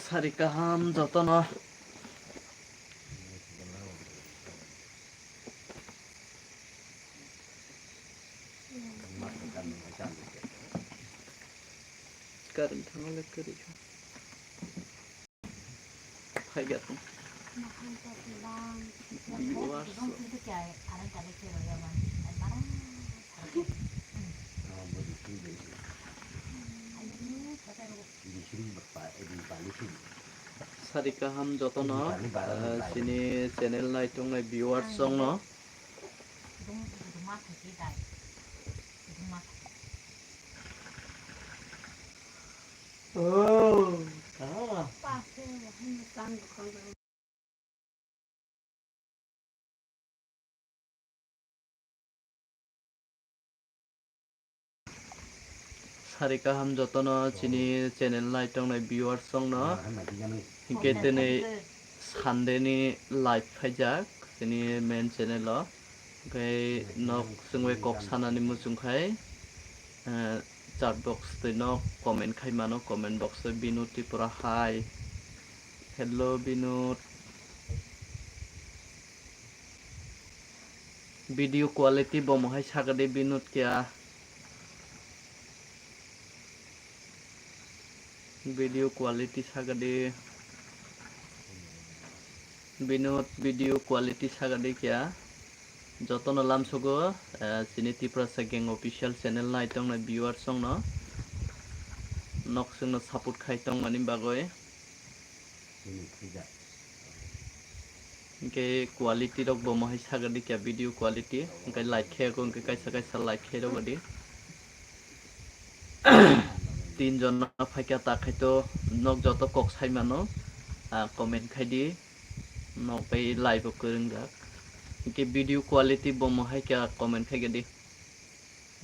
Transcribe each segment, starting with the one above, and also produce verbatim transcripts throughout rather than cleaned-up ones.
Sari kaham jotono. Current thangale kwrwi kha. Phaiga tong. Viewers. Sari kaham jotono, eh, chini channel naitongnai viewers rokno. Oh, ah. Sari kaham jotono chini channel naitongnai viewers rokno. Hinkhe tini Sunday ni live phaijak chini main channel o. Hinkhe nok chwngwi kok sanani muchung khai, eh, chat box twi nok comment khai mano, comment box o Binu Tripura hai. Hello Binu. Video quality bo mohai sagadi Binu kya. Video quality sagadi. Binu video quality sagadi kya. Jotono lamsogo, eh, chini Tiprasa Gang official channel naitongnai viewers rokno nok chwngno support khai tongmani bagwi. Hinkhe quality rok bo mohai sagadi kya video quality, hinkhe like khe ko hinkhe kaisa kaisa like khe rogadi. Tin jona phaikha ta khaito nok joto kok sai mano, ah, comment khai di. Nok bai live o kwrwngjak. Hinkhe video quality bo mohai kya comment khai gadi.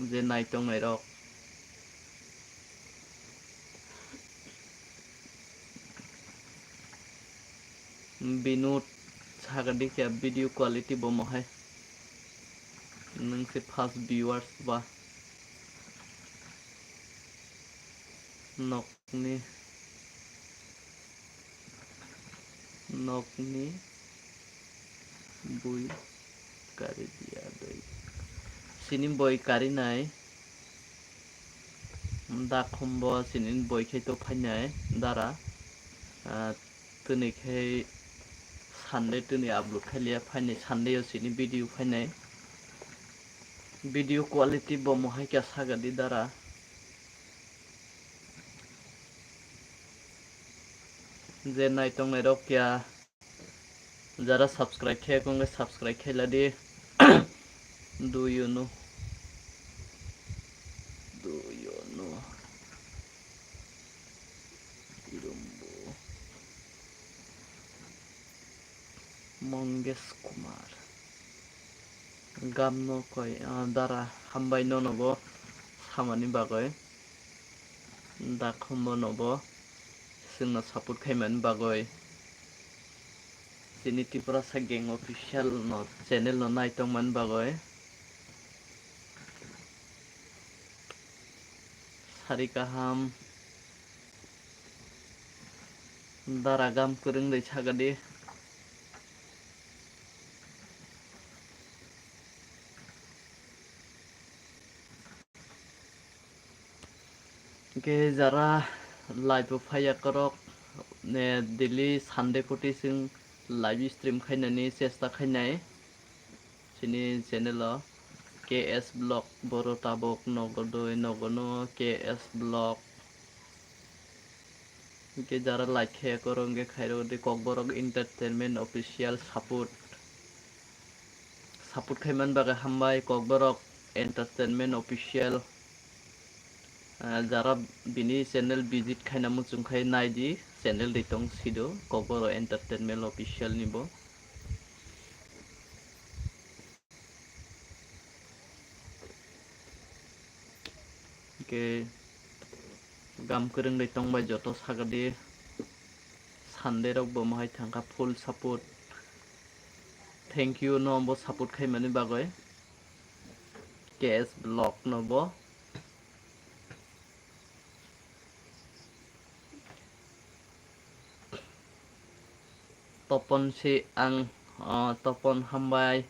Je naitongnai rok. Binu sagadi kya video quality bo mohai. Nwng se first viewers ba. Nokni, nokni bui kari diya doi. Sini boi kari nai. Da khumbo sini boi khe to phainai dara. Ah, tini khe Sunday tini upload khailiya, phainai Sunday o sini video phainai. Video quality bo mohai kya sagadi dara. Je naitongnai rok kya jara subscribe khe kongkhe subscribe khailadi. Do you know? Do you know? Irumbo. Mongesh Kumar. Gamno koi, ah, dara hambai nono bo samani bagwi. Da khumbo no bo chwngno support khaimani bagwi. Chini Tiprasa Gang official no channel no naitongmani bagwi. Sari kaham. Dara gam kwrwng rwi sagadi. Hinkhe jara live o phaiya korok, eh, daily Sunday poti chwng live stream khainani chesta khainai. Chini channel o K S Vlog, boro tabok nogo doi nogo no K S Vlog. Hinkhe jara like khe korok hinkhe khairok di Kokborok Entertainment Official support. Support khaimani bagwi hambai Kokborok Entertainment Official. Ah, jara bini channel visit khaina muchung khai nai di, channel di tong sido Kokborok Entertainment Official ni bo. Hinkhe gam kwrwng rwi tongbai joto sagadi. Sunday rok bo mohai thangkha full support. Thank you no bo support khaimani bagwi. K S Vlog no bo. Topon se ang, ah, Topon hambai,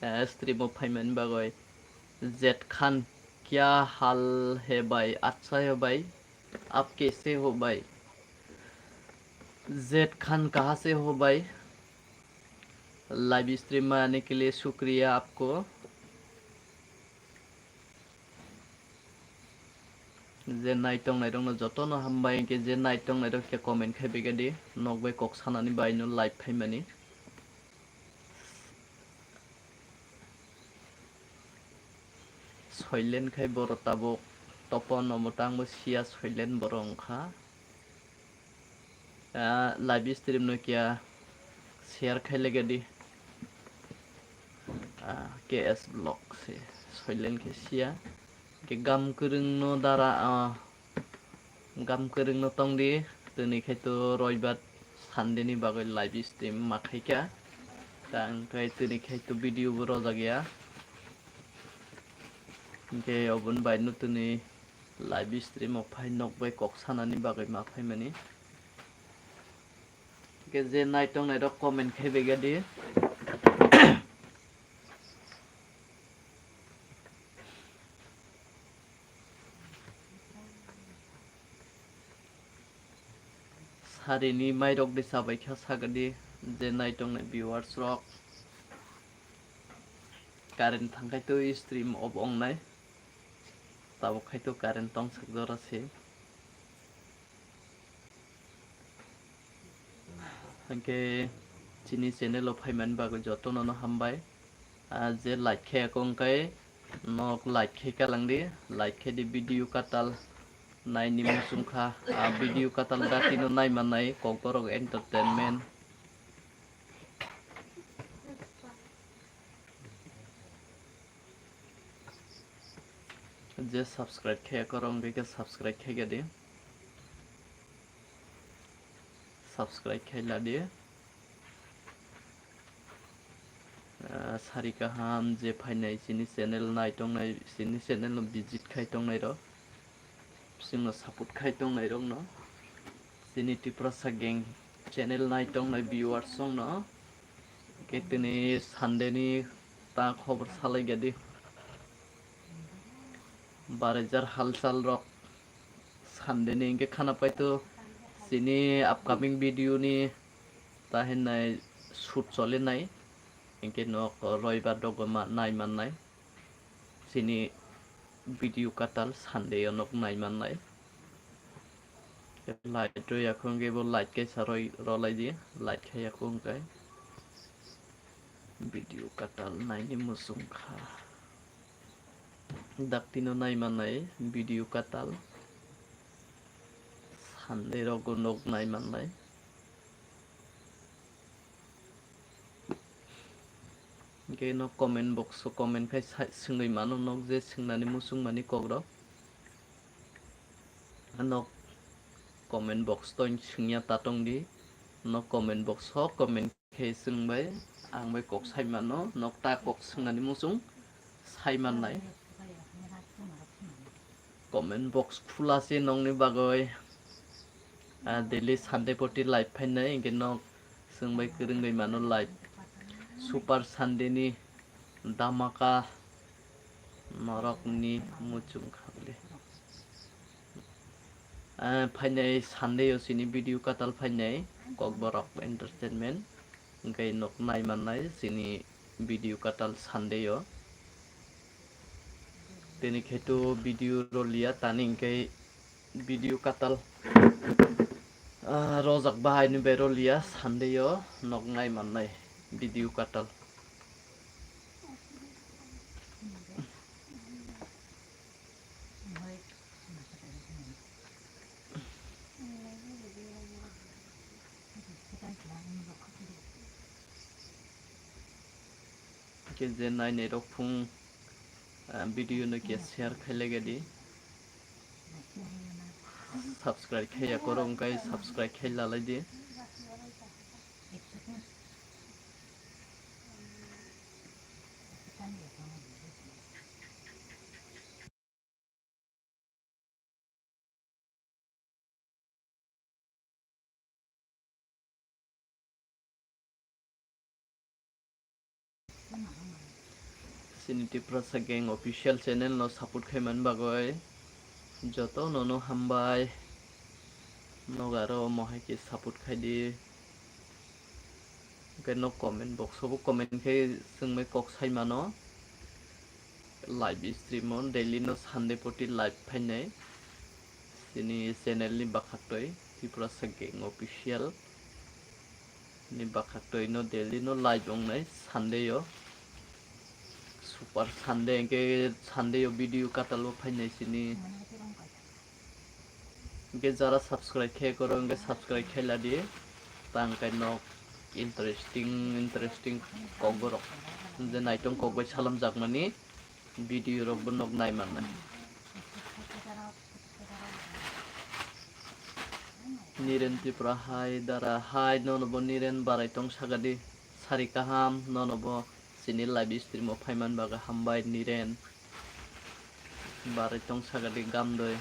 eh, stream o phaimani bagwi. Zed Khan, kya hal hai bhai? Achha hai bhai, aap kaise ho bhai? Zed Khan, kahan se ho bhai? Live stream mein aane ke liye shukriya aapko. Je nai tongnairokno jotono hambai, hwnkhe je nai tongnairok khe comment khai begadi, nok bai kok sanani bai no live phaimani. Soilen khai borok tabuk, Topon no mwtangbo siya, soilen borok wngkha. Ah, live stream no kiya share khai lega di. Ah, K S vlog se soilen khe siya. Ke gam kwrwng no dara, ah, gam kwrwng no tong di. Tini khai to roibar Sunday ni bagwi live stream ma khai kha. Ta hwnkhe tini khai to video bo rojak ya. Hwnkhe oboni bai no tini live stream o phai nok bai kok sanani bagwi ma phaimani. Hwnkhe je nai tongnairok comment khai begadi. Sarini mairok de chabai kha sagadi, je nai tongnai viewers rok. Current thangkhai to stream off ongnai. Tabuk khai to current tong sak jora se. Hwnkhe chini channel o phaimani bagwi jotono no hambai. Ah, je like khaya kho hwnkhe nok like khai kalang di, like khai di video katal naini muchung kha. Ah, video katal datino nai mannai Kokborok Entertainment. Je subscribe khaya kho, oro wngwi khe subscribe khai di. Subscribe khai la di. Ah, sari kaham je phainai chini channel nai tongnai, chini channel no visit khai tongnai rok. Bisingno support khai tongnai rokno, chini Tiprasa Gang channel nai tongnai viewers rokno, khe tini Sunday ni ta khobor salai gadi. Barijar halchal rok Sunday ni hwnkhe khana paito chini upcoming video ni ta hinai shoot choli nai, hwnkhe nok roibar dogo ma nai mannai. Chini video katal Sunday o nok nai mannai. Light rw ya kho hwnkhe bo light kaisa roi rolai di, light khai ya kho hwnkhe video katal naini muchung kha. Daktino nai mannai video katal Sunday rogo nok nai mannai. Hwnkhe nok comment box o comment khai sa-, swngwi mano, nok je swngnani muchung mani kokrok. Nok comment box to swngya ta tong di, nok comment box o comment khe swng bai, ang bai kok sai mano, nok ta kok swngnani muchung sai mannai. Comment box khula se nokni bagwi, ah, daily Sunday poti live phainai, hwnkhe nok swng bai kwrwngwi mano live. Super Sunday ni dhamaka norokni muchung khabli. Ah, phainai Sunday o chini video katal phainai Kokborok Entertainment. Hwnkhe nok nai mannai chini video katal Sunday o. Tini khe to video roliya tani hwnkhe video katal, ah, rojak bahai ni bai roliya Sunday o nok nai mannai video katal. Hwnkhe je nainai rok phung, ah, video no khe share khai lai di. Subscribe khai ya kho hwnkhe subscribe khai la lai di. Chini Tiprasa Gang official channel no support khaimani bagwi joto nono hambai. Nogo aro mohai khe support khaidi. Hwnkhe no comment box o bo comment khe chwngmai kok sai mano. Live stream o daily no Sunday poti live phainai. Chini channel ni bwkhaktwi Tiprasa Gang Official ni bwkhaktwi no daily no live wngnai Sunday o. Super Sunday hwnkhe Sunday o video kwtal o phainai chini. Hwnkhe jara subscribe khe koro hwnkhe subscribe khe ladi. Tang kai nok interesting interesting kokborok je naitong kok bai salamjakmani video rok bo nok nai mannai. Niren Tripura hai dara hai nono bo Niren barai tong sagadi sari kaham nono bo chini live stream o phaiman bagwi hambai Niren. Barai tong sagadi gamdoi.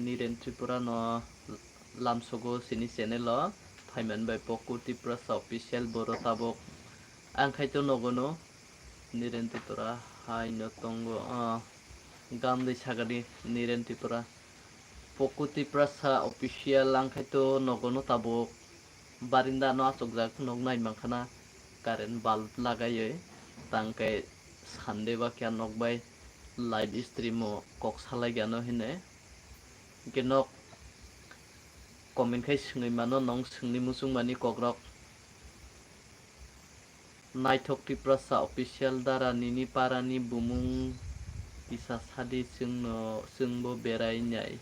Niren Tripura no lamsogo chini channel o phaiman bai Poku Tiprasa official boro tabuk ang khai to nogo no Niren Tripura hai no tongo ah, gamdoi sagadi Niren Tripura. Poku Tiprasa official ang khai to nogo no tabuk barinda no achukjak nok nai mankha na current bulb lagaiwi tang khe Sunday ba khe nok bai live stream o kok salai gano hine hwnkhe nok comment khai swngwi mano nong swngni muchung mani kokrok. Naithok Tiprasa official dara nini para ni bumung kisa sadi chwngno chwngbo berai nai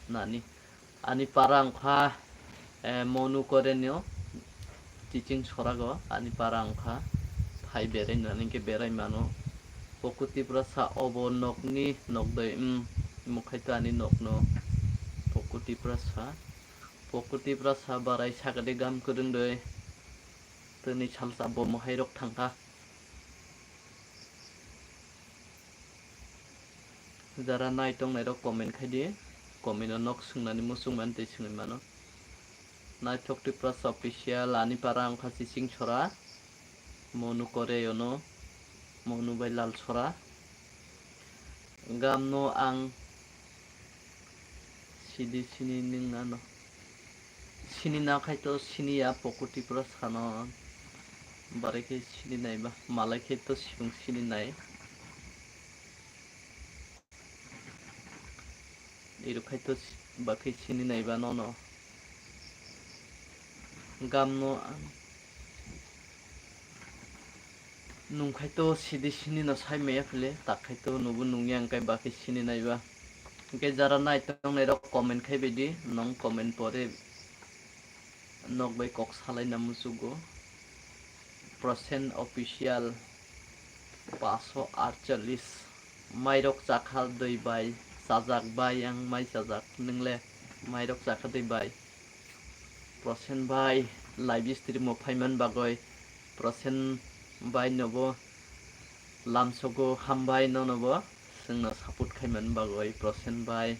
nani. Ani para wngkha eh, Monu Korenio chiching sorago ani para wngkha phai berai nani hwnkhe berai mano. Poku Tiprasa obo nokni nokdoi mm, mukhai to ani nokno Poku Tiprasa. Poku Tiprasa barai sagade gam kwrwngdoi. Tini salsa bo mohairok thangkha. Jara nai tongnairok comment khaidi, comment o nok swngnani muchung mani tei swngwi mano. Naithok Tiprasa official ani para wngkha Chiching Sora, Monu Korei ono, Monu bai Lal Sora. Gamno ang sidi sini nung ano. Sini na khai to sini ya Poku Tiprasa no. Barai khe sini nai ba. Malai khe to sibung sini nai. Iro khai to si-, ba khe sini nai ba nono. Gamno ang Nungkhai to sidi sini no sai maya phile, tak khai to nubu nungya hwnkhe bakhe sini naiba. Hwnkhe jara nai tongnai rok comment khai baidi, nong comment pore nok bai kok salai na muchugo. Percent official paso archalis. Mairok chakha dui bai, chajak bai, ang mai chajak, nwngle mairok chakha dui bai. Prosen bai live stream o phaiman bagwi, Prosen bai nobo lamsogo hambai nonobo chwngno support khaiman bagwi Prosen bai.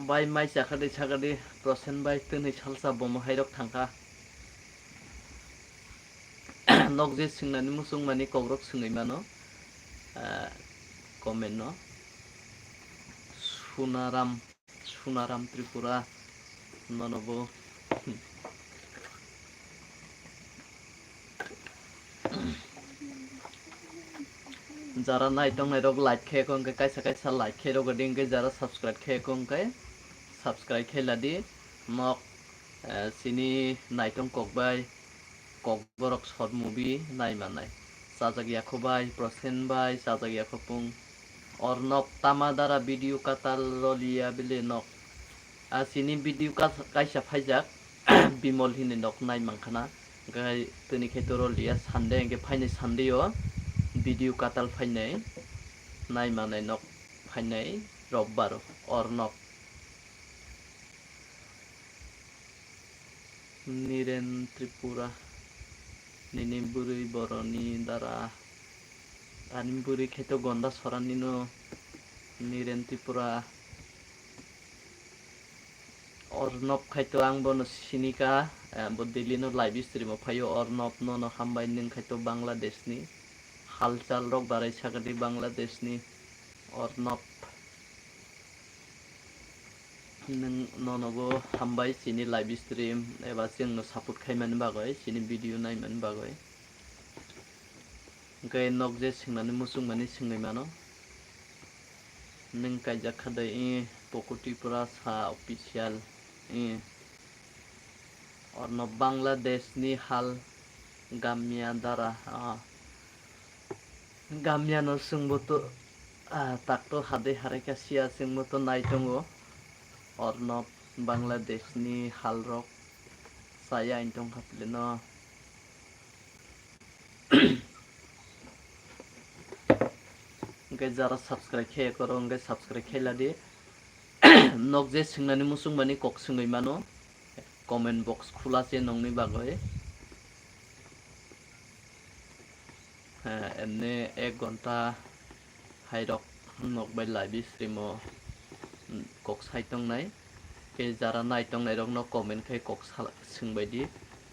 Bai mai chakha di, chakha di, Prosen bai twnwi salsa bomo hairok thangkha. Nok je swngnani muchung mani kokrok swngwi mano, ah, comment no. Sunaram, Sunaram Tripura nono bo. Jara nai tongnai rok like khe ko hwnkhe kaisa kaisa like khe rw di, hwnkhe jara subscribe khe ko hwnkhe subscribe khe ladi. Nok, eh, sini naitong kok bai kok borok short movie nai manai. Chajak yakho bai, Prosen bai, chajak yakho pung. Ornok tama dara video katal roliya bile nok. A chini video kas-, kaisa phaijak, Bimol hini nok nai mankha na. Hwnkhe tini khe to roliya Sunday, hwnkhe phainai Sunday o video katal phainai, nai manai nok phainai Robbar o, Ornok. Niren Tripura. Nini bwrwi boroni dara. Ani bwrwi khe to Gonda Sorani no, Niren Tripura. Ornob khai to ang bono sinika, eh, bo Delhi no live stream o phaio. Ornob nono hambai nwng khai to Bangladesh ni halchal rok barai sakadi Bangladesh ni. Ornob nwng nono bo hambai chini live stream eba chwngno support khaimani bagwi, chini video naimani bagwi. Hwnkhe nok je swngnani muchungmani swngwi mano. Nwng kaijak kha de, i, Poku Tripura sa official, i. Orno Bangladesh ni hal Gamya dara, ah. Gamya no chwngbo to, ah, takto hadwi harai kha siya chwngbo to nai tongo. Orno Bangladesh ni hal rok chaya wng tong kha pili no. Hwnkhe jara subscribe khe koro, hwnkhe subscribe khe ladi. Nok je swngnani muchungmani kok swngwi mano, comment box khula se nongni bagwi. Heh, emne ek ghonta hairok nok bai live stream o, mm, kok sai tongnai. Khe jara nai tongnai rok no comment khai kok sala-, swngbai di.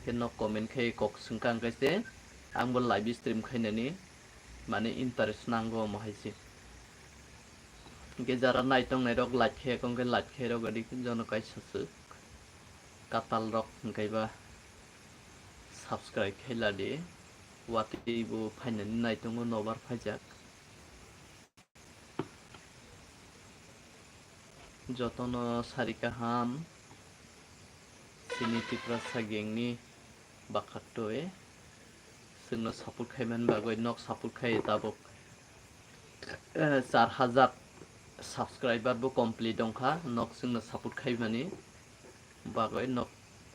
Khe nok comment khai kok swngkha hwnkhe se ang bo live stream khainani mane interest nango omo hai se. Hwnkhe jara nai tongnai rok like khe kong khe like khai rok adi jono kaisa swk katal rok hwnkhe ba subscribe khai ladi. Watwi bo phainani nai tongo nobar phaijak. Jotono sari kaham, chini Tiprasa gang ni bakhaktwi chwngno support khaimani bagwi nok support khai tabuk, eh, char hajar subscriber bo complete wngkha nok chwngno support khaimani bagwi nok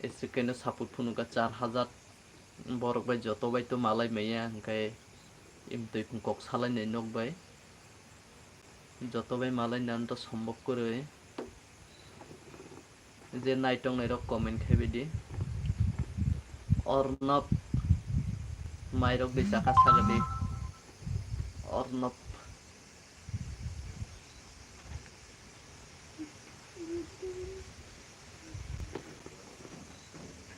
ese keno support phunukha char hajar. Borok bai joto bai to malai maya, hwnkhe imtwi phung kok salainai nok bai. Joto bai malai nan to sombok kwrwi. Je nai tongnai rok comment khai bai di. Ornob mai rok bai chakha saga di. Ornob.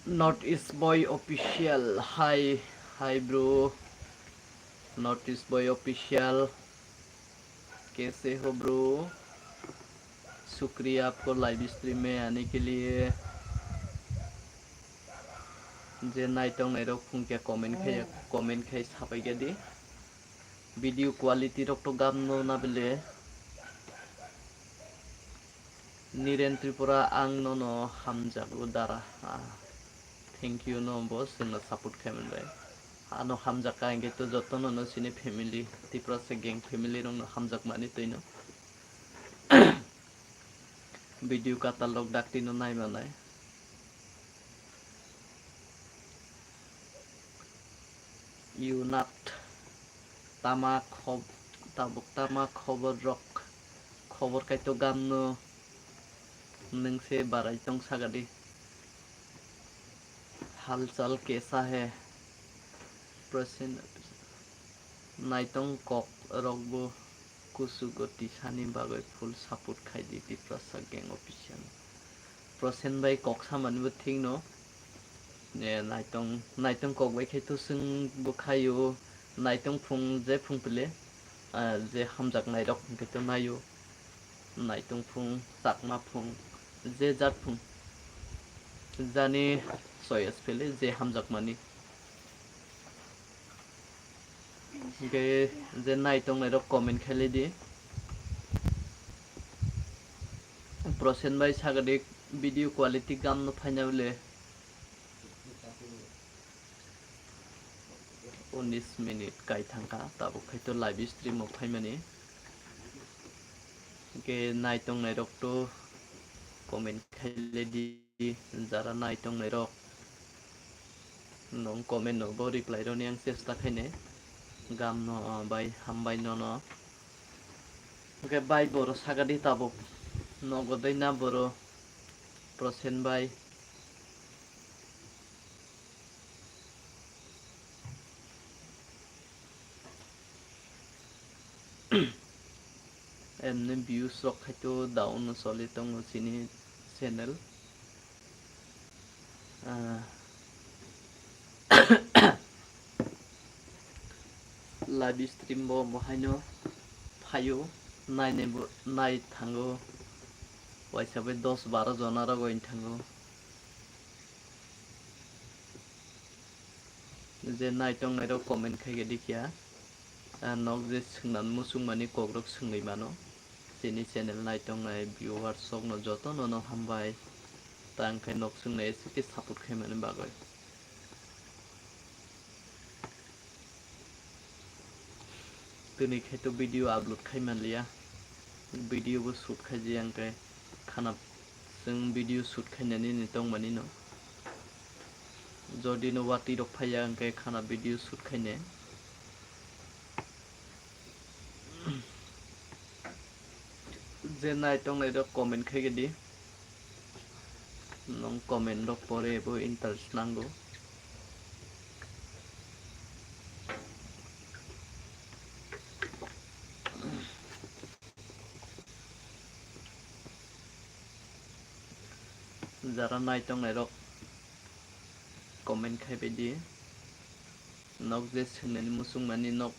North East Boy Official, hi, hi bro. North East Boy Official, kaise ho bro? Shukriya aapko live stream mein aane ke liye. Je nai tongnai rok phung khe comment khai, comment khai sapai khe di. Video quality rok to gam no na bele. Niren Tripura, ang nono hamjago dara. Ah, thank you no bo chwngno support khaimani bai. Ano hamjakha hwnkhe to jotono no chini family, Tiprasa gang family rokno hamjakmani twino. Video katal rok dakti no nai manai. Unat tama khob-, tabuk tama khobor rok, khobor kaitor gam no nwng se barai tong sagadi. Halchal kaisa hai, present naitong kok rok bo. Kuchugo tisani bagwi full support khai di Tiprasa Gang Official. Prosen bai kok samani bo thik no. Eh, naitong, naitong kok bai khai to chwng bo khaio. Naitong phung je phung pile, ah, je hamjak nairok hwnkhe to naio. Naitong phung, chakma phung, je jat phung. Jani choice pele je hamjak mani. Hwnkhe je nai tongnai rok comment khailai di. Prosen bai sagadi video quality gam no phaina bole. Unis minute kai thangkha, tabuk khai to live stream o phaimani. Hwnkhe nai tongnai rok to comment khailai di. Jara nai tongnai rok, nong comment no bo reply roni ang chesta khainai. Gam no, ah, bai hambai nono. Hwnkhe bai boro sagadi tabuk. Nogo dei na boro Prosen bai. Emni views rok khai to down no choli tongo chini channel. Ah, live stream bo omo haino phaio, nainai bo nai thango, waisa bai dos baro jona rok wng thango. Je nai tongnairok comment khai khe dikhiya. Ah, nok je swngnani muchungmani kokrok swngwi mano. Chini channel nai tongnai viewers rokno jotono no hambai. Tang khe nok swngnai S K support khaimani bagwi. Tini khe to video upload khai manliya. Video bo shoot khai jaya hwnkhe khana chwng video shoot khainani ni tongmani no. Jodi no watwi rok phaiya hwnkhe khana video shoot khaine. Je nai tongnai rok comment khai di. Nong comment rok pore bo interest nango. Jara nai tongnai rok comment khai bai di. Nok je swngnani muchungmani, nok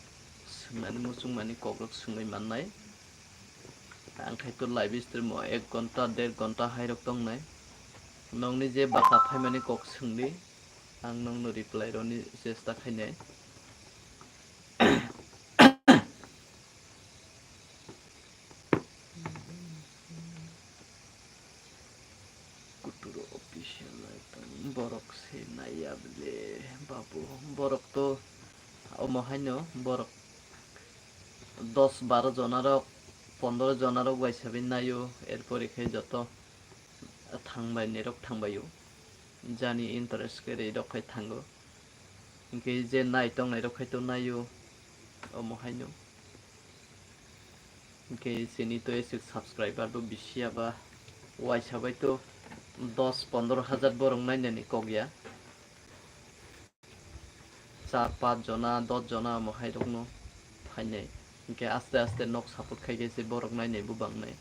swngnani muchungmani kokrok swngwi mannai. Ang khai to live stream o ek ghonta, der ghonta hai rok tongnai. Nokni je bwkha phaimani kok swngdi, ang nokno reply rwni chesta khainai. Kuturo official item borok se naiya bile babu, borok to omo haino borok dos baro jona rok, pondro jona rok bai sabi naio, erpore khe joto thangbai nirok thangbaio, jani interest khe ri rok khai thango. Hinkhe je nai tongnai rok khai to naio omo haino. Hinkhe chini to eswk subscriber bo bisi ya ba, waisa bai to dos pondro hajar borok nainani kok ya. Char panch jona, dos jona omo hai rokno phainai. Hinkhe aste aste nok support khai khe se borok nainai bo bangnai.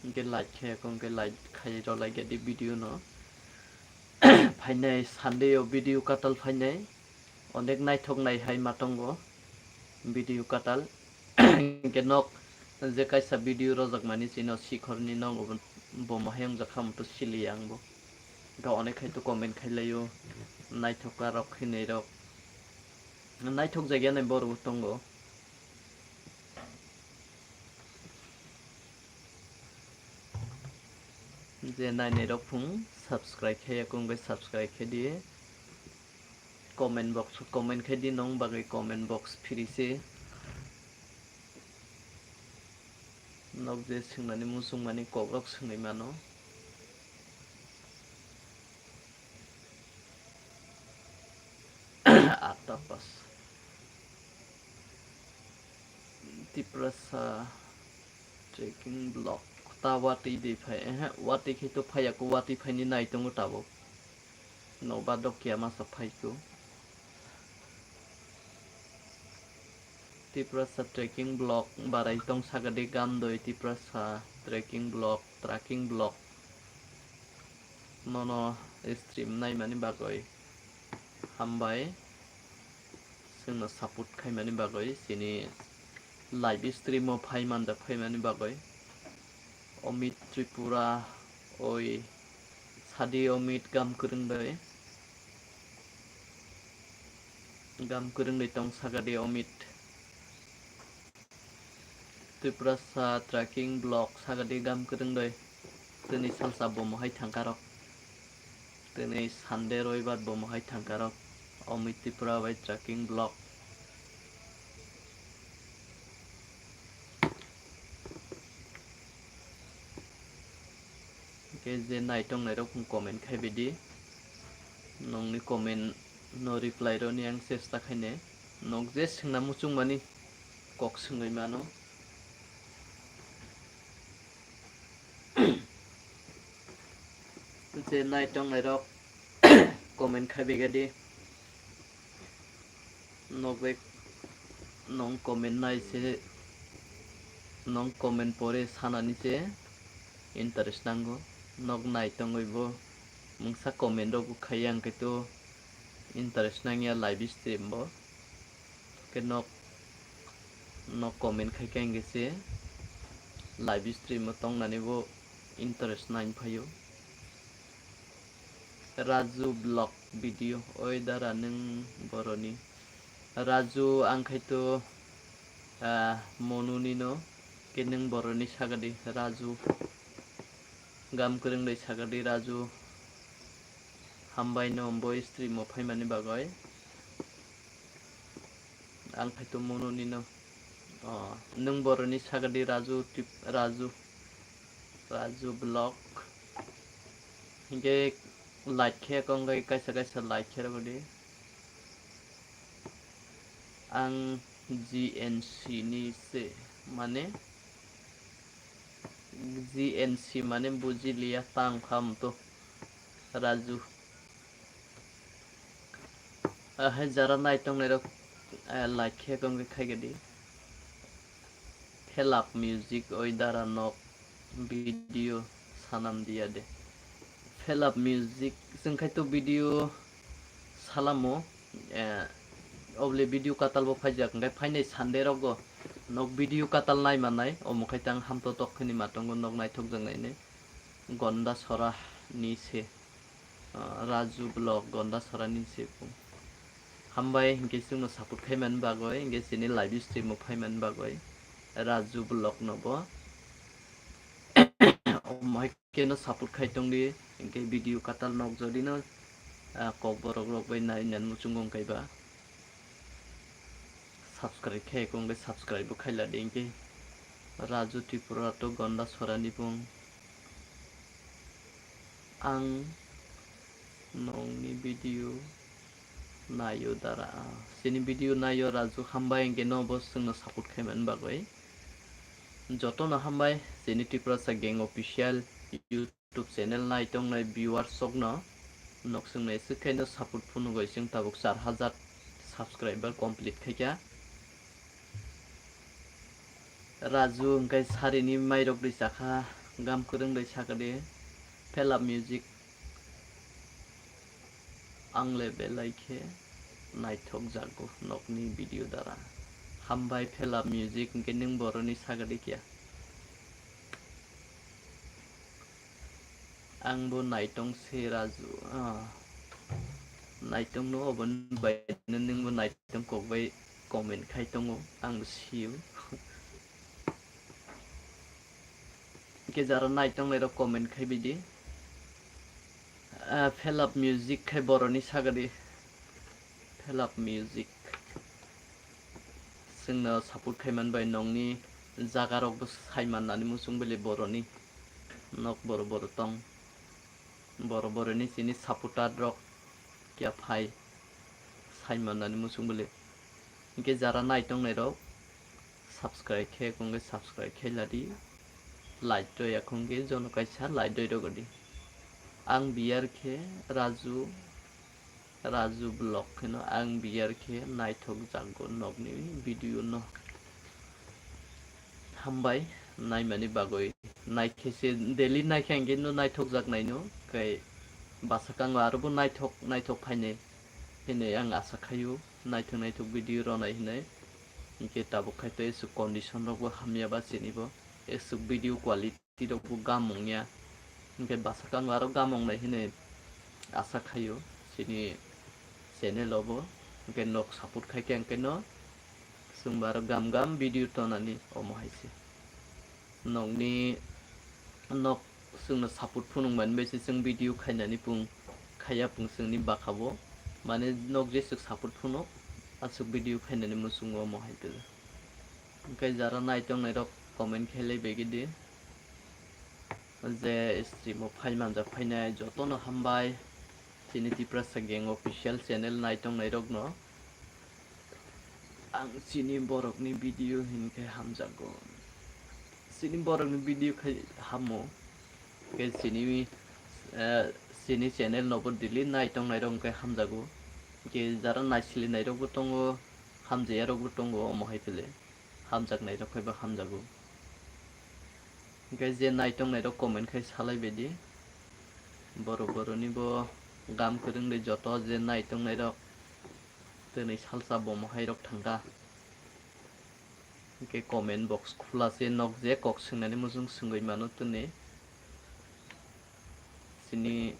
Hinkhe like khe, hinkhe like khai rw lai di video no. Phainai Sunday o video katal phainai. Onek naithok nai hai ma tongo video katal. Hinkhe nok je kaisa video rojak mani chino sikhorni nok bo mohai wng jakha muto sili ang bo. Hinkhe onek khai to comment khai laio. Naithok ka rok khinai rok. Naithok jagya nai borok tongo. Je nainai rok phung subscribe khe yakung bai subscribe khe di. Comment box o comment khe di, nong bagwi comment box free se. Nok je swngnani muchungmani kokrok swngwi mano. Octopus. Tiprasa trekking vlog. Ta watwi de phai, ehe, watwi khe to phaiya ko, watwi phaini nai tongo tabuk. Nobar dok kiya masa phai ko. Tiprasa trekking vlog barai tong saka de gam doi Tiprasa trekking vlog, trekking vlog. Nono stream naimani bagwi hambai. Chwngno support khaimani bagwi, chini live stream o phai manjak phaimani bagwi. Omit Tripura, oi, sadi Omit gam kwrwng doi. Gam kwrwng doi tong saka de Omit. Tiprasa trekking vlog saka di gam kwrwng doi. Tini salsa bo mohai thangkarok. Tini Sunday roibar bo mohai thangkarok. Omit Tripura bai trekking vlog. Hingke je nai tong nairok phung comment khai bai di. Nongni comment no reply rwni ang chesta khainai. Nok je swngna muchung mani kok swngwi mano. Je nai tong nairok comment khai bai di. Nok bai Nong comment nai se, nong comment pore sanani se interest nango. Nok nai tongwi bo mungsa comment rok bo khaiya, hwnkhe to interest nangya live stream bo. Khe nok, nok comment khai khe hwnkhe se live stream o tongnani bo interest nai phaio. Raju vlog video, oi dara nwng boroni. Raju, ang khai to, ah, Monuni no, khe nwng boroni sagadi Raju. Gam kwrwng dai sagadi Raju. Hambai no bo stream o phaimani bagwi. Ang khai to Monuni no. O, nwng boroni sagadi Raju Trip-, Raju. Raju vlog. Hinkhe like khe kong kai kaisa kaisa like khe rwdi. Ang G N C ni se mane G N C mane bujiliya tang kham to Raju. Ahai jara nai tongnairok, eh, like khe kong khe khaigadi. Phelap music oi dara nok video sanam diya de. Phelap music chwng khai to video salamo, eh, obole video katal bo phaijak, hwnkhe phainai Sunday rogo nok video katal nai manai, omo khai tang hamto tok khani matongo nok naithok jak nainai. Gonda sora ni se. Ah, Raju vlog Gonda sora ni se bo. Hambai hinkhe chwngno support khaimani bagwi, hinkhe chini live stream o phaimani bagwi Raju vlog no bo. Omo hai khe no support khai tongdi, hinkhe video katal nok jodi no, ah, kokborok rok bai nai nani muchungo wngkaiba. Subscribe khe kong khe subscribe bo khaila di hinkhe. Raju Tripura to Gonda sora ni bung. Ang nongni video naio dara. Chini video naio Raju, hambai hinkhe no bo chwngno support khaimani bagwi. Jotono hambai chini Tiprasa Gang Official YouTube channel nai tongnai viewers rokno nok chwngno eswk khaino support phunugwi chwng tabuk char hajar subscriber complete khaikha. Raju hwnkhe sarini mairok ri chakha, gam kwrwng ri sakha de, Phelap music. Ang le belai khe naithok jago nokni video dara. Hambai Phelap music hwnkhe nwng boroni sagadi kya? Ang bo naitong se Raju, ah, naitong no oboni bai nwng bo naitong kok bai comment khai tongo, ang bo sio. Hwnkhe jara naitong nairok comment khai bidi. Ah, Phelap music khai boroni sagadi. Phelap music. Chwngno support khaimani bai nokni jaga rok bo sai mannani muchung bele boroni. Nok boro boro tong. Boro boroni chini supporter rok kya phai sai mannani muchung bele. Hwnkhe jara naitong nairok subscribe khe kongkhe subscribe khe ladi. Like to ya kongkhe jono kaisa like doi rogodi. Ang biyar khe Raju, Raju vlog kheno ang biyar khe naithok jago nokni video no. Hambai naimani bagwi. Naikhe se daily naikhe ang khe no naithok jak naino, kai bwsakang o aro bo naithok naithok phainai hinwi ang asa khaio, naithok naithok video rwnai hinwi. Hinkhe tabuk khai to eswk condition rok bo hamya ba chini bo, eswk video quality rok bo gam wngya. Hinkhe bwsakang o aro gam wngnai hinwi asa khaio chini channel o bo. Hinkhe nok support khai khe ang khe no chwng bo aro gam gam video tonani omo hai se. Nokni, nok chwngno support phunuk mani bai se chwng video khainani pung khaiya pung chwngni bwkha bo. Mane nok jeswk support phunuk aswk video khainani muchungo omo hai tei. Hwnkhe jara naitong nairok comment khe lai begidi. Je stream o phai manjak phainai jotono hambai. Chini Tiprasa Gang Official channel naitong nairokno ang chini borokni video hinkhe hamjago. Chini borokni video khai hamo. Khe chini, eh, chini channel nobo daily naitong nairok hinkhe hamjago. Khe jara naisili nairokbo tongo, hamjaya rok bo tongo omo hai phile. Hamjaknai rok phaiba hamjago. Hingke je naitongnai rok comment khai salai baidi. Borok boroni bo gam kwrwng de joto je naitongnai rok twnwi salsa bomo hai rok thangkha. Hingke comment box khula se nok je kok swngnani muchung swngwi mano twnwi. Chini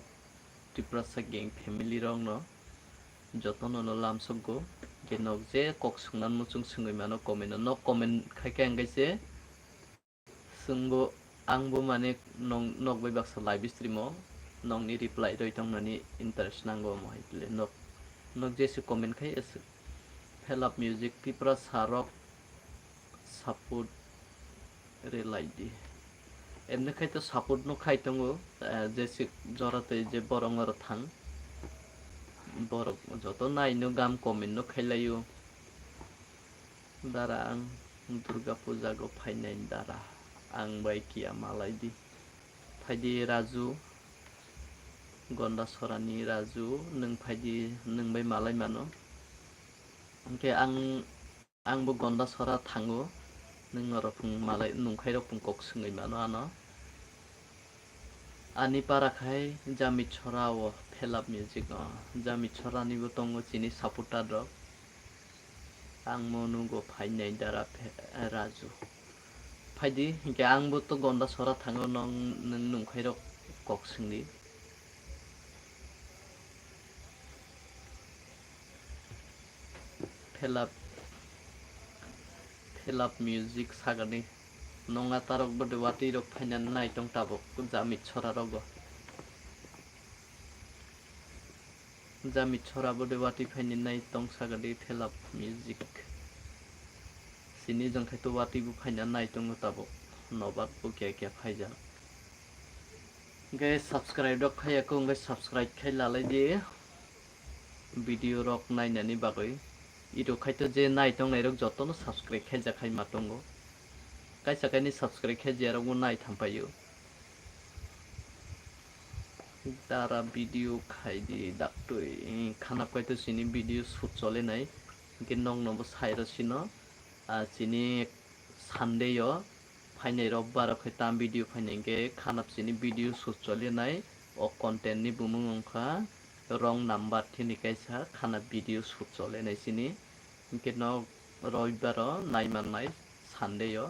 Tiprasa gang family rokno jotono no lamsokgo. Hingke nok je kok swngnani muchung swngwi mano comment o. Nok comment khai khe ang khe se Chwngbo, angbo mane nong, nok bai baksa live stream o nongni reply rwi tongnani interest nango omo hai le nok, nok jesi comment khai aswk. Phelap music Tiprasa rok support rwlai di. Emni khai to support no khai tongo, eh, jesi jora tei je borok oro thang. Borok joto nai no gam comment no khai laio. Dara ang Durga puja go phainai dara, ang bai kiya malai di. Phaidi Raju, Gondasora ni Raju, nwng phaidi, nwng bai malai mano. Hingke ang, ang bo Gondasora thango, nwng norok phung malai, nungkhai rok phung kok swngwi mano ano. Ani para khai Jami Chhora o Phelap Music o. Jami Chhora ni bo tongo chini supporter rok. Ang mo nugo phainai dara phe-, Raju. Phaidi, hingke ang bo to Gondasora thango, nong, nwng nungkhai rok kok swngdi. Phelap, Phelap Music sagani. Nonga tarok bode watwi rok phaina nai tong tabok Jami Chhora rogo. Jami Chhora bode watwi phaina nai tong sagadi Phelap Music. Sini jong khai to watwi bo phaina nai tongo tabok. Nobat bo kiya kiya phaijak. Hingke subscribe rok khaiya kho, hingke subscribe khai lalai di. Video rok nainani bagwi. Iro khai to je nai tongnai rok jotono subscribe khaijak khai ma tongo. Kaisa kaini subscribe khaijak rok bo nai thampaio. Dara video khai di daktwi. Khanap khai to chini video shoot chole nai. Hingke nokno bo sai rw sino. Ah, chini Sunday o phainai rok baro khe tam video phainai hingke khanap chini video shoot choli nai. O content ni bumung wngkha wrong number thini kaisa khanap video shoot choli nai chini. Hingke nok roibar o nai mannai Sunday o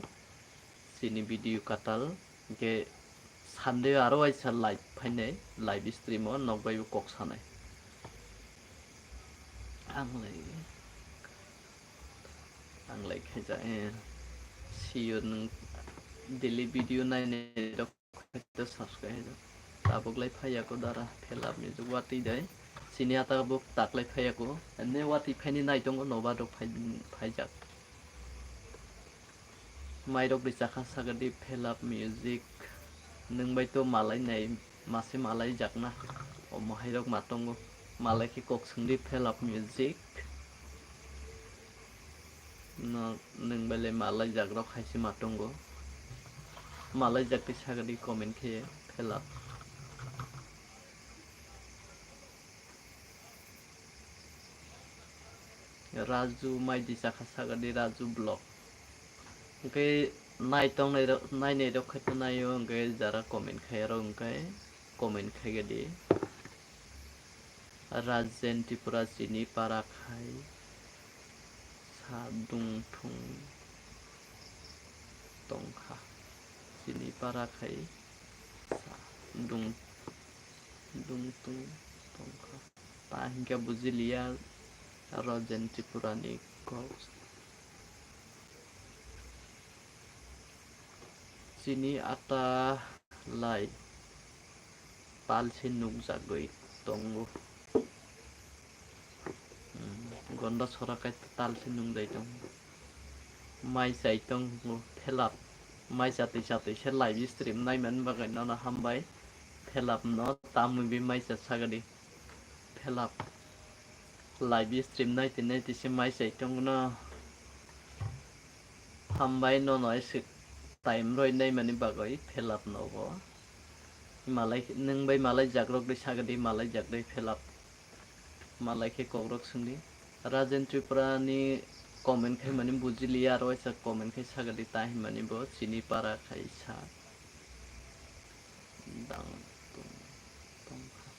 chini video katal. Hingke Sunday o aro waisa live phainai, live stream o nok bai bo kok sanai. Ang lai, ang lai khaijak, eh, see you nwng daily video nainai rok khaito subscribe. Tabuk lai phaiya ko dara Phelap Music watwi dai. Sini ata bo tak lai phaiya ko. Ene watwi phaini nai tongo nobar rok phai, phaijak. Mairok ri chakha sagadi Phelap Music. Nwng bai to malai nai, mase malai jakna. O mahairok ma tongo. Malai khe kok swngdi Phelap Music. No, nwng bai le malai jakrok hai se ma tongo. Malai jak twi sagadi comment khe Phelap. Raju maidi chakha sagadi Raju vlog. Hingke nai tongnai rok, nainai rok khai to naio, hingke jara comment khai rok hingke comment khai gadi. Rajen Tripura chini para khai sa dungthung tongkha. Chini para khai sa dung, dungthung tongkha. Ta hingke bujiliya Rajen Tripura ni kok. Chini ata lai tal se nukjagwi tongo. Hmm, Gondasora kai tal se nukjai tongo. Mai chai tongo Phelap. Mai chatwi chatwi se live stream naimani bagwi nono hambai. Phelap no tamwi bi mai cha sagadi. Phelap live stream naitwi naitwi se mai chai tongo no. Hambai nono ese time roi naimani bagwi Phelap nogo. Malai nwng bai malai jakrok de sagadi malai jak de Phelap. Malai khe kokrok swngdi. Rajen Tripura ni comment khaimani bujiliya, aro waisa comment khai sagadi ta hinmani bo chini para khaisa. Dang tung tongkha.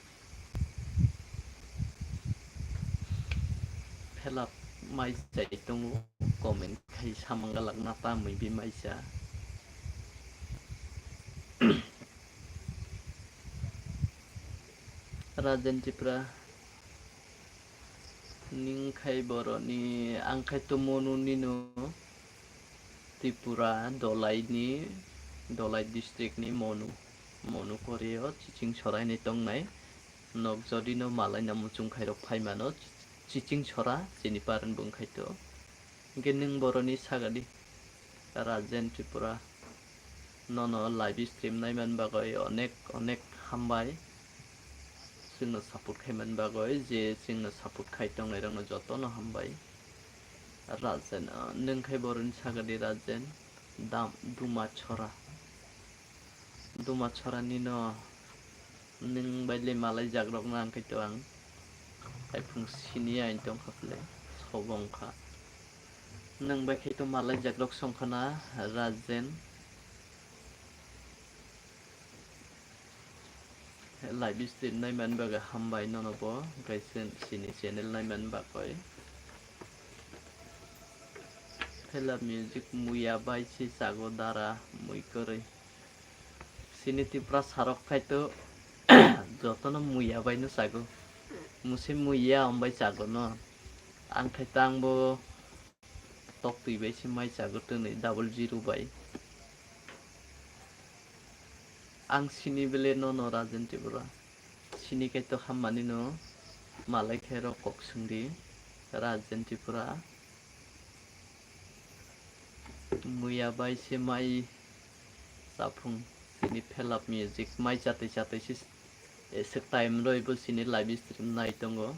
Phelap mai chai tongo, comment khai samang galak na ta mui bi mai cha. Rajen Tripura. Ning khai boroni, ang khai to Monu nino, Tripura Dolai ni, Dolai district ni Monu, Monu Korea o Chiching Sorai ni tongnai. Nok jodi no malai na muchung khai rok phai mano, Chiching Sora chini parent bung khai to. Hingke nwng boroni sagadi, Rajen Tripura, nono live stream naiman bagwi onek onek hambai. Chwngno support khaiman bagwi, je chwngno support khai tongnai rokno jotono hambai. Rajen, ah, nwng khai boroni sagadi Rajen, dam, Duma Chora. Duma Chora nino nwng bai le malai jagrok na ang khe to ang. Hai phung sini ya ang tong kha phle, sobo wng kha. Nwng bai khe to malai jagrok song kha na Rajen. Live stream naiman bagwi hambai nono bo, kaisa sini channel naiman bagwi. Phela music muya bai si chago dara mui kwrwi. Sini Tripura sarok khai to jotono muya bai no chago. Musi muya ombai chago no. Ang khai to ang bo tok twi bai se mai chago twnwi double zero bai. Ang sini bele nono Rajen Tripura. Sini kai to hammani no malai khe rok kok swngdi Rajen Tripura. Muya bai se mai chaphung sini Phelap music mai chatwi chatwi se eswk time roi bo sini live stream nai tongo.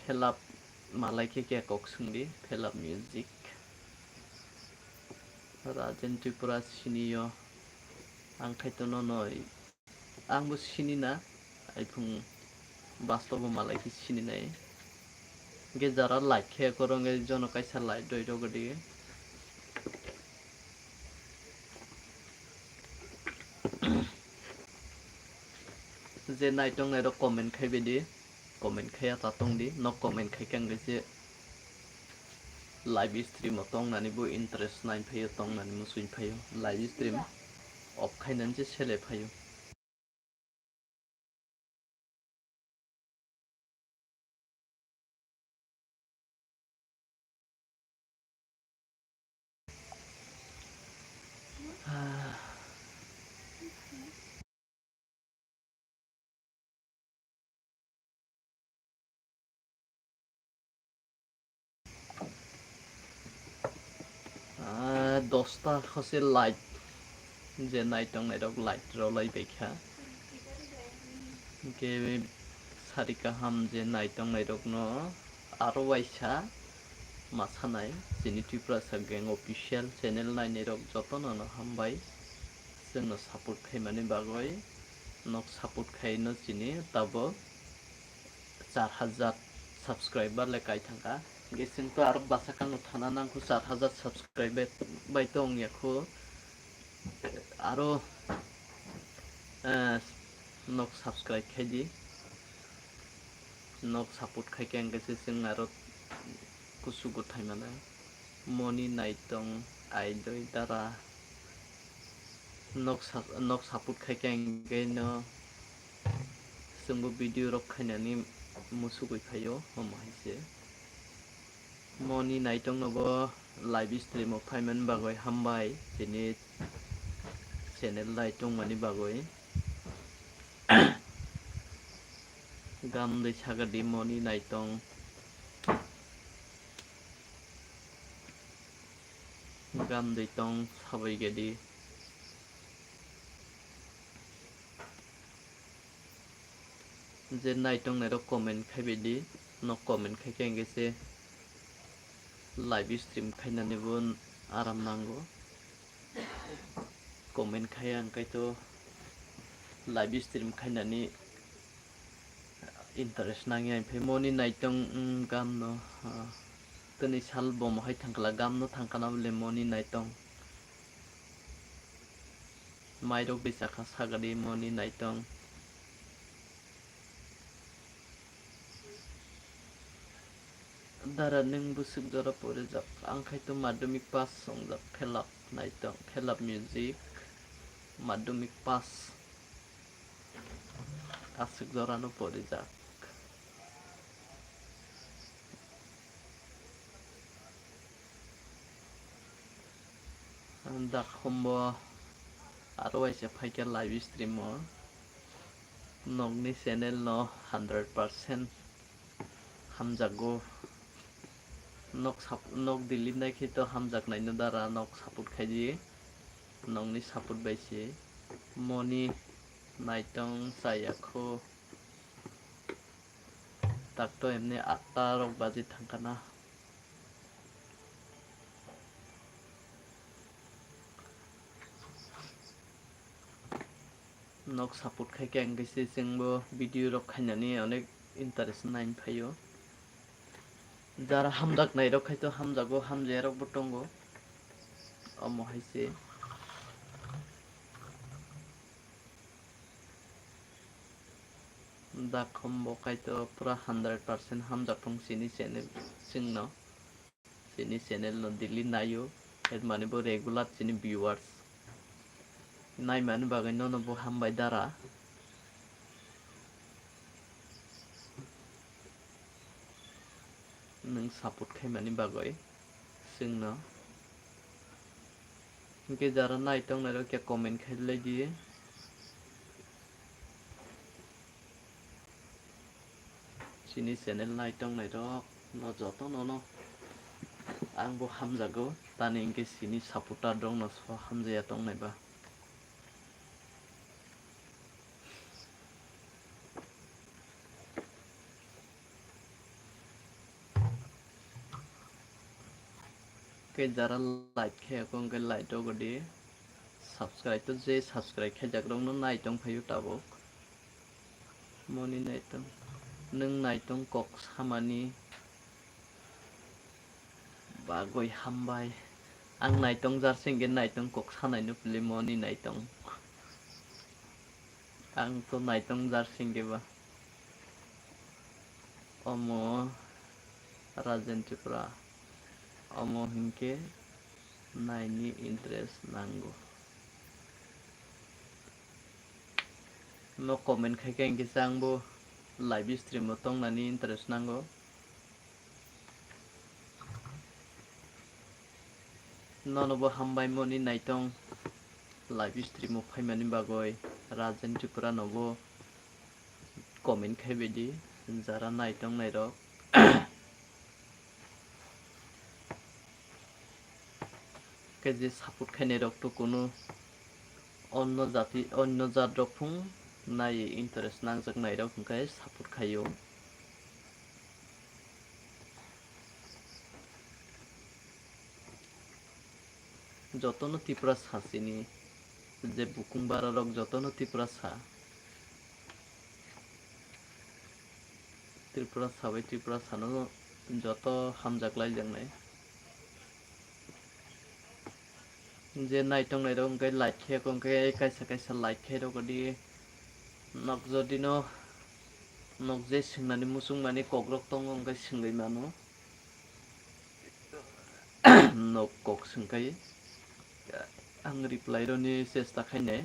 Phelap malai khe khe kok swngdi, Phelap music. Rajen Tripura sini yo. Ang khai to nono, ang bo sini na, ai phung bastobo malai khe sini nai. Ge jara like khe korong ge jono kaisa like doi rogodi. Je nai tong nai rok comment khai bedi, comment khai ya ta tong di, nok comment khai khe ang se live stream o tong nani bo interest nai phaio, tong nani musui phaio, live stream off khai nani se sele phaio. Ah, dosta khose light je nai tong nai rok light rw lai bai kha. Hingke sari kaham je nai tong nai rok no aro waisa ma sanai chini Tiprasa Gang Official channel nai nai rok joto no no hambai. Chwngno support khaimani bagwi, nok support khaino chini tabuk char hajar subscriber le kai thangkha. Hingke chwng to aro bwsakang no thana nangkho, char hajar subscriber bai to wngya kho. Aro, eh, nok subscribe khai di. Nok support khai khe hingke se chwng aro kusu kwthai mano. Moni Naitong, Aidoi Dara. Nok sa-, nok support khai khe hingke no chwngbo video rok khainani musugwi phaio, omo hai se. Moni Naitong no bo live stream o phaimani bagwi hambai, chini channel lai tongmani bagwi. Gamdwi sagadi Moni Naitong. Gamdwi tong sabai gedi. Je nai tong nai rok comment khai bai di, nok comment khai khe hingke se live stream khainani bo aram nango. Comment khai ang kaitor live stream khainani Interest nangya, omo ni Naitong, mm, gam no, ah, tini sal bomo hai thangkla, gam no thangkana bole omo ni Naitong. Mairok bai chakha sagadi omo ni Naitong. Dara nwng bwswk jora porijak, ang khai to madhyamik pass songjak, phelap Naitong, phelap music, madhyamik pass. Aswk jorano porijak. Dakhombo aro waisa phaikha live stream o. Nokni channel no hundred percent hamjakgo. Nok sap-, nok delete nai khe to hamjaknai no dara, nok support khai di. Nokni support bai se. Omo ni Naitong chaya kho. Tak to emni atta rok baji thangkana. Nok support khai khe ang khe se chwngbo video rok khainani onek interest nai phaio. Jara hamjaknai rok khai to hamjago, hamjaya rok bo tongo. Omo hai se. Dakhombo khai to pura hundred percent hamjak thung chini channel chwngno. Chini channel no daily naio, er mani bo regular chini viewers. Naimani bagwi nono bo hambai dara. Nwng support khaimani bagwi chwngno. Hinkhe jara nai tongnai rok khe comment khai lai di. Chini channel nai tongnai rok no joto no no ang bo hamjago, tani hinkhe chini supporter rok no so hamjaya tongnai ba. Khe jara like khe, khe like rok di, subscribe to je subscribe khe jak rok no nai tong phaio tabuk. Moni nai tong, nwng nai tong kok samani bagwi hambai. Ang nai tong jar singke nai tong kok sanai no pili moni nai tong. Ang to nai tong jar singke ba. Omo Rajen Tripura. Omo hinkhe naini interest nango. No comment khai khe hinkhe se ang bo live stream o tongnani interest nango. Nono bo hambai moni nai tong live stream o phaimani bagwi Rajen Tripura no bo comment khai baidi jara nai tong nai rok. Khe je support khainai rok to kunu onno jati, onno jat rok phung nai interest nangjak nai rok hwnkhe support khaio. Jotono Tiprasa chini je bukung bara rok jotono Tiprasa. Tiprasa bai Tiprasano joto hamjak laijaknai. Je nai tongnai rok hwnkhe like khe, hwnkhe kaisa kaisa like khe rw di. Nok jodi no, nok je swngnani muchungmani kokrok tongo, hwnkhe swngwi mano. Nok kok swngkhai ang reply rwni chesta khainai,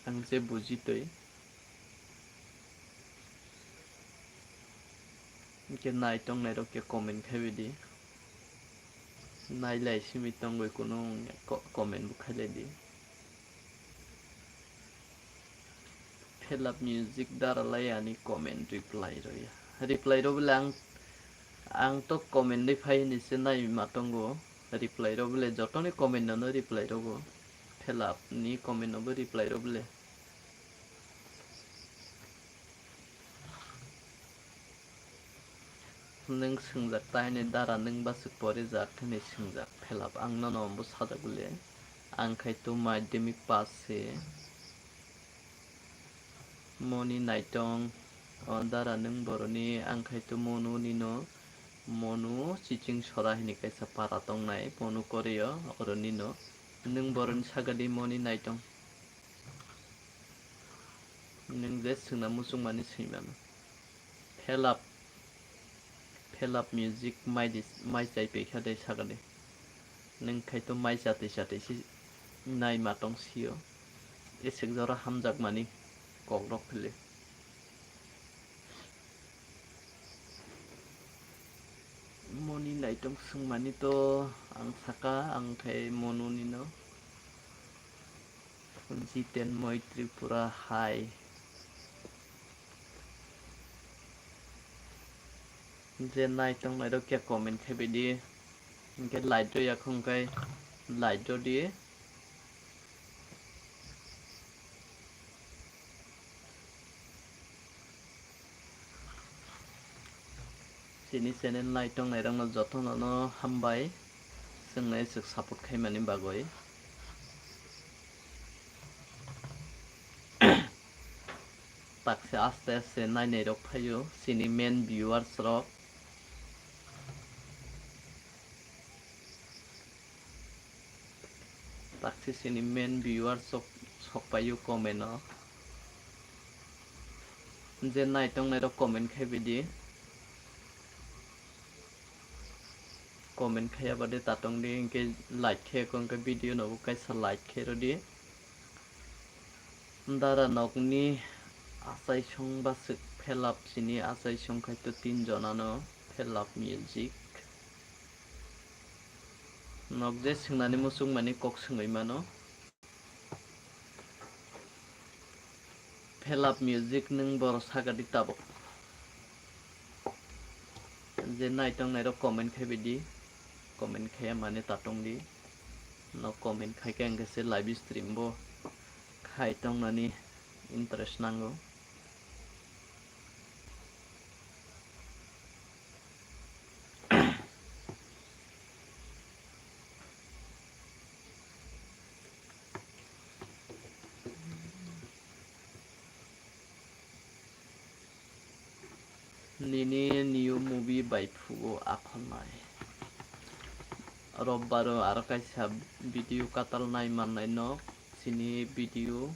ang je buji twi. Hwnkhe nai tongnai rok khe comment khai baidi. Nai lai simi tongwi kunu wngya ko-, comment bo khai lai di. Phelap music dara lai ani comment reply rwya. Reply rw bole ang, ang to comment ni phai hini se nai ma tongo. Reply rw bole jotoni comment no no reply rw bo. Phelap ni comment no bo reply rw bole. Nwng swngjak ta hwnwi dara nwng bwswk porijak hwnwi swngjak phelap ang nono bo sajak bole ang khai to madhyamik pass se moni naitong O dara, nwng boroni ang khai to Monu nino, Monu Chiching Sora hini kaisa para tongnai, Monu Koreo, oro nino. Nwng boroni sagadi Moni naitong. Nwng je swngna muchungmani swimano. Phelap, Phelap music mai di, mai chai pekha de sagadi. Nwng khai to mai chatwi chatwi si nai ma tong sio. Esek jora hamjakmani kokrok phili. Moni naitong swngmani to ang saka, ang khai Monu nino. Jiten Moi Tripura hai. Je naitong nairok khe comment khai baidi. Hinkhe like rw ya khong khai like rw di. Chini channel naitong nairokno jotono no hambai, chwngno eswk support khaimani bagwi. Takse aste aste nainairok phaio, chini main viewers rok. Takse chini main viewers sok, sok paio comment o. Je naitong nairok comment khai baidi. Comment khaiya bade tatong di, hinkhe like khe ko, hinkhe video no bo kaisa like khe rwdi. Dara nokni achaisong baswk Phelap, chini achaisong khai to tin jonano Phelap music. Nok je swngnani muchungmani kok swngwi mano. Phelap music nwng boro sagadi tabuk. Je naitong nairok comment khai baidi, comment khaiya mane tatong di. No comment khai khe ang khe se live stream bo khai tongnani interest nango. Nini new movie bai phugo akhonai. Robbaro aro kaisa video katal nai mannai nok, chini video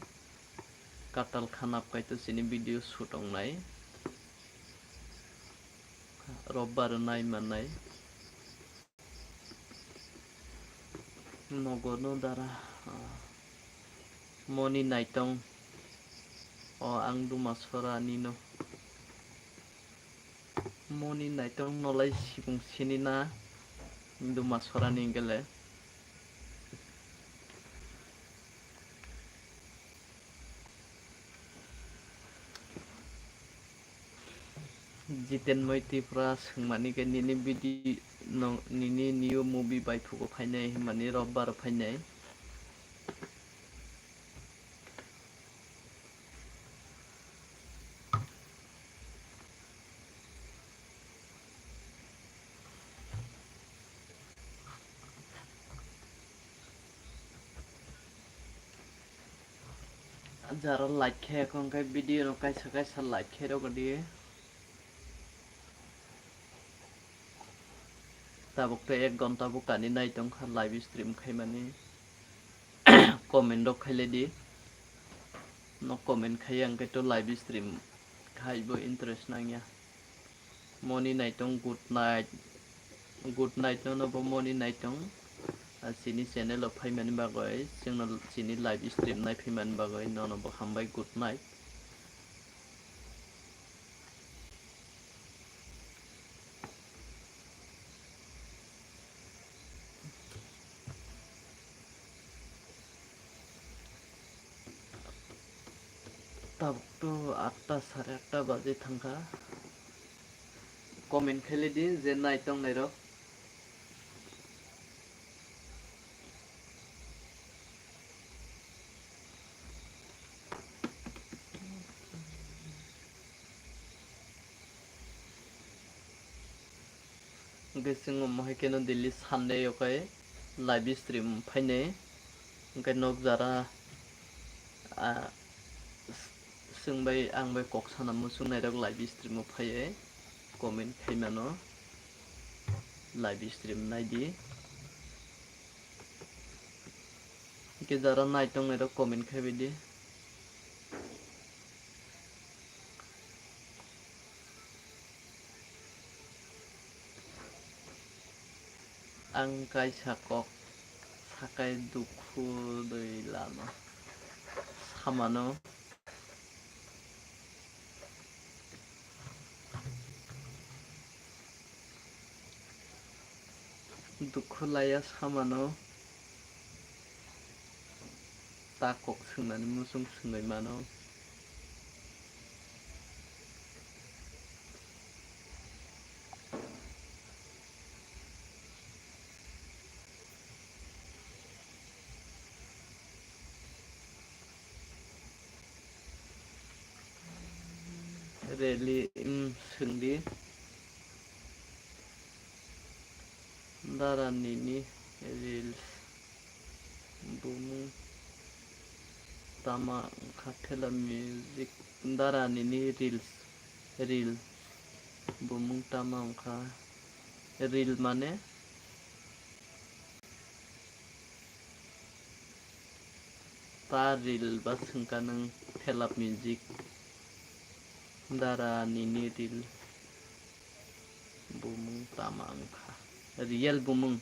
katal khanap kaito chini video shoot ongnai. Robbaro nai mannai. Nogo no dara, ah, Moni naitong. O ang Dumasora nino. Moni naitong nolai sibung sini na Dumasora ni gele. Jiten Moi Tripura swngmani khe nini video no, nini new movie bai phugo phainai hinmani Robbar phainai. Jara like khe, hwnkhe video no kaisa kaisa like khe rw di. Tabuk tei ek ghonta bo kani nai tongkha live stream khaimani. Comment rok khailai di. No comment khaiya hwnkhe to live stream khaibo interest nangya. Moni naitong, good night. Good night nono bo Moni naitong. Ah, chini channel o phaimani bagwi, chwngno chini live stream nai phaimani bagwi nono bo hambai, good night. Tabuk to atta, sare atta baji thangkha. Comment khailai di je nai tongnairok. Hwnkhe chwng omo hai kheno daily Sunday o khe live stream phainai. Hwnkhe nok jara, ah, Chwng bai ang bai kok sana muchung nairok live stream o phaiwi comment khai mano, live stream naidi. Hwnkhe jara nai tong nairok comment khai baidi. Ang kaisa kok sakai dukhu doi lama samano. Dukhu laiya samano. Ta kok swngnani muchung swngwi mano. Rally, um, swngdi. Dara nini reels bumung tama wngkha Thela Music. Dara nini reels, reel bumung tama wngkha? Reel mane? Ta reel ba swngkha nwng Thela Music. Dara nini reel bumung tama wngkha? Real bumung,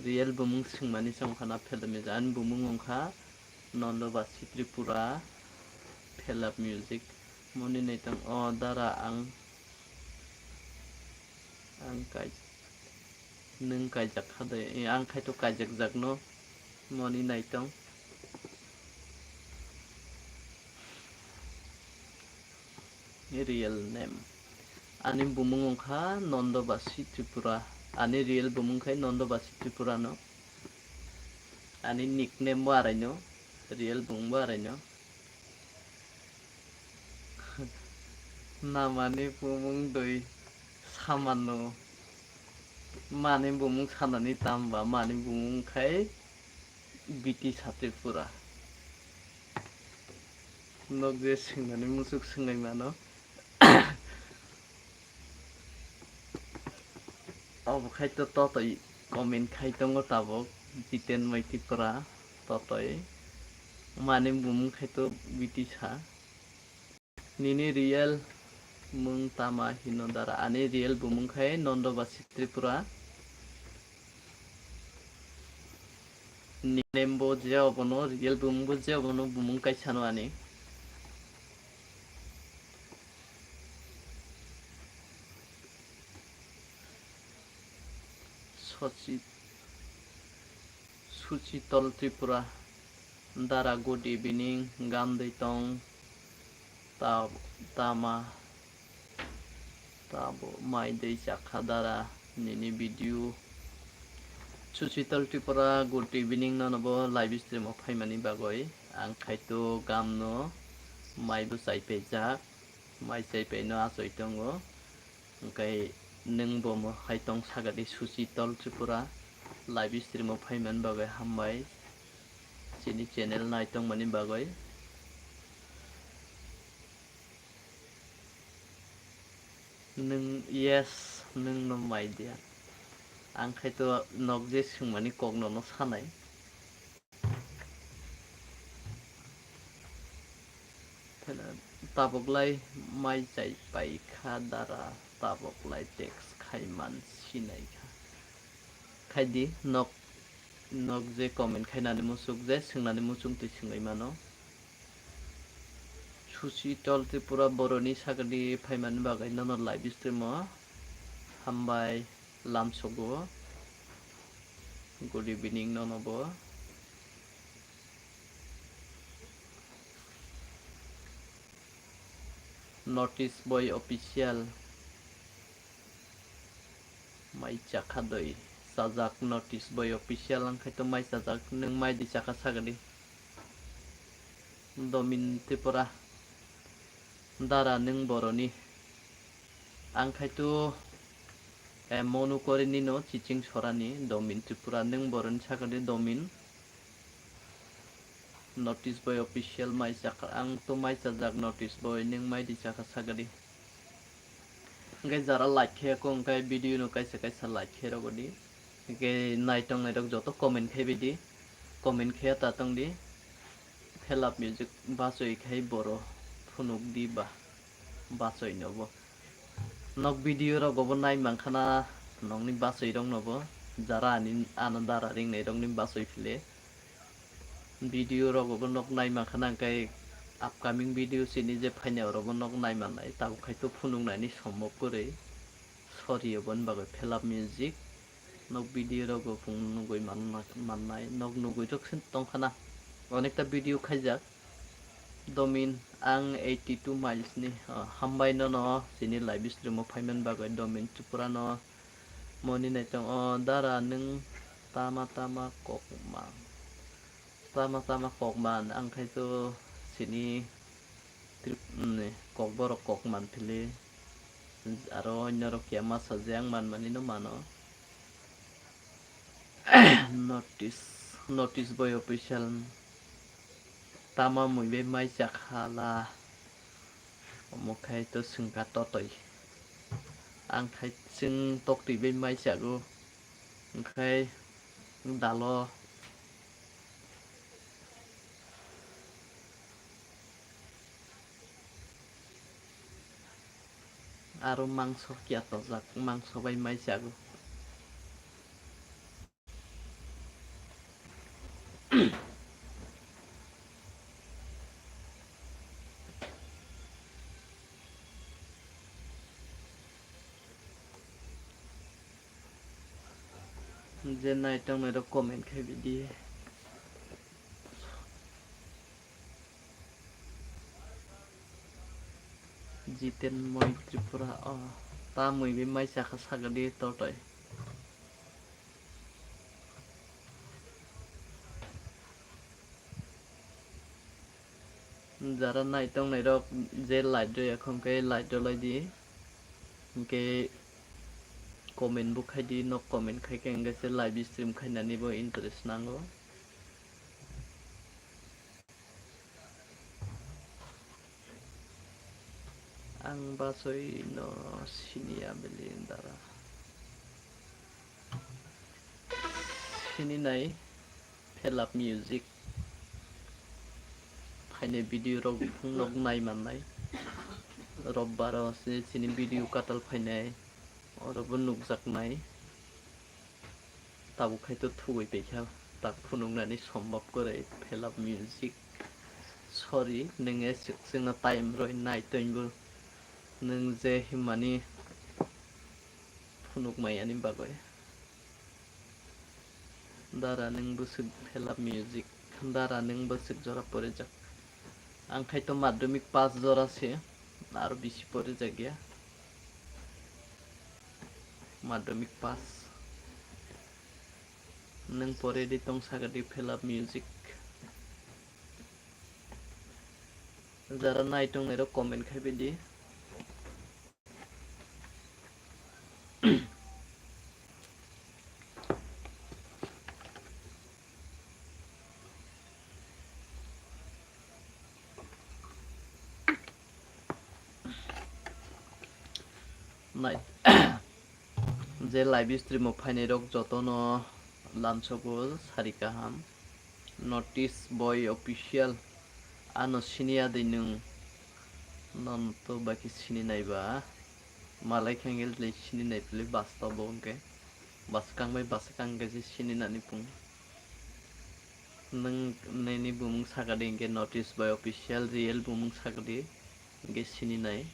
real bumung swngmani se wngkha na Thela Music? Ani bumung wngkha Nondo Basi Tripura, Thela Music. Moni naitong o dara ang, ang kai. Nwng kaijak kha de, e, ang khai to kaijak jak no, moni naitong. Real name. Ani bumung wngkha Nondo Basi Tripura. Ani real bumung khai Nondo Basi Tripura no. Ani nickname bo arai no, real bumung bo arai no. Namani bumung doi samano. Mani bumung sanani tamba, mani bumung khai Biti Satripura. Nok je swngnani muchuk swngnai mano. Obo khai to totoi comment khai tongo tabuk Jiten Mai Tripura totoi. Mani bumung khai to Biti sa. Nini real mung tama hino dara? Ani real bumung khai Nondo Basi Tripura. Nickname bo je obono, real bumung bo je obono, bumung kaisa no ani. Sochi, Suchitol Tripura, dara good evening, gam dei tong, ta-, tama, tabo mai dei chakha dara nini video. Suchitol Tripura, good evening, nono bo live stream o phaimani bagwi. Ang khaito gam no mai bo chaipaijak, mai chaipai no achoi tongo. Hwnkhe nwng bo mo hai tong sagadi Suchitol Tripura live stream o phaimani bagwi hambai, chini channel nai tongmani bagwi. Nwng, yes, nwng no mai dia. Ang khaito nok je swngmani kok no no sanai. Tabuk lai mai chai pai kha dara, tabuk lai text khai man sinai kha. Khai di nok, nok je comment khainani muchuk je swngnani muchung twi swngwi mano. Suchitol Tripura boroni sagadi phaimani bagwi nono live stream o hambai lamsogo. Good evening nono bo. Notice Boy Official. Mai chakha doi. Chajak Notice Boy Official, ang khaito mai chajak, nwng mai di chakha sagadi. Domin Tripura. Dara nwng boroni. Ang khaito, eh, Monu Korini no chiching sorani Domin Tripura, nwng boroni sagadi Domin. Notice boy official mai chakha, ang to mai chajak notice boy, nwng mai di chakha sagadi. Hwnkhe jara like khe kho hwnkhe video no kaisa kaisa like khe rogo di. Hwnkhe naitong nairok joto comment khai bidi. Comment khe ta tong di. Phelap music bachoi khai boro phunuk di ba bachoi no bo. Nok video rogo bo nai mankha na nokni bachoi rok no bo jara ani ano dara ringnai rokni bachoi phile. Video rogo bo nok nai mankha na hwnkhe upcoming video chini je phainai oro bo nok nai mannai tabuk khai to phunuk nani sombok kwrwi. Sorry oboni bagwi phelap music. Nok video rogo phung nugwi manna-, mannai, nok nugwi rok se tongkha na. Onekta video khaijak. Domin ang eighty two miles ni, ah, hambai nono chini live stream o phaiman bagwi Domin Tripura no moni naitong o dara nwng tama tama kokma. Tama tama kok man, ang khai to sini trip, mm, kokborok kok man phili, aro onyorok ya masa je ang man mani no mano. Notice, notice boy official, tama mui bai mai chakhala, omo khai to swngkha totoi, ang khai chwng toktwi bai mai chago, hwnkhe dalo. Aro mangso kiya tojak, mangso bai mai chago. Je nai tongnairok comment khai bidi. Jiten Moi Tripura o ta mui bai mai chakha sagadi totoi. Jara nai tongnairok je like rwya khong khe like rwlai di. Hwnkhe comment bo khai di, nok comment khai khe hwnkhe se live stream khainani bo interest nango. Ang bachoi no siniya beli dara. Sini nai Phelap Music. Phainai video rok nok nai mannai. Robbar o se chini video katal phainai. Oro bo nukjaknai. Tabuk khai to thugwi paikha. Tak phunuknani sombab kwrwi Phelap Music. Sorry, nwng e swk swkna time rwi nai tongbo. Nwng je himmani phunuk maya ni bagwi. Dara nwng bwswk Phelap Music, dara nwng bwswk jora porijak. Ang khai to madhyamik pass jora se, aro bisi porijak ya. Madhyamik pass. Nwng pore di tong sagadi Phelap Music. Jara nai tongnairok comment khai bidi. Nai-, je live stream o phainai rok jotono lamsogo sari kaham. Notice Boy Official, ano siniya de nwng, nono to baki sini naiba, malai khe le sini nai pili basta bo hwnkhe, bwskang bai bwskang khe se sini nani pung. Nwng nini bumung sakadi hwnkhe Notice Boy Official, real bumung sakadi hwnkhe sini nai.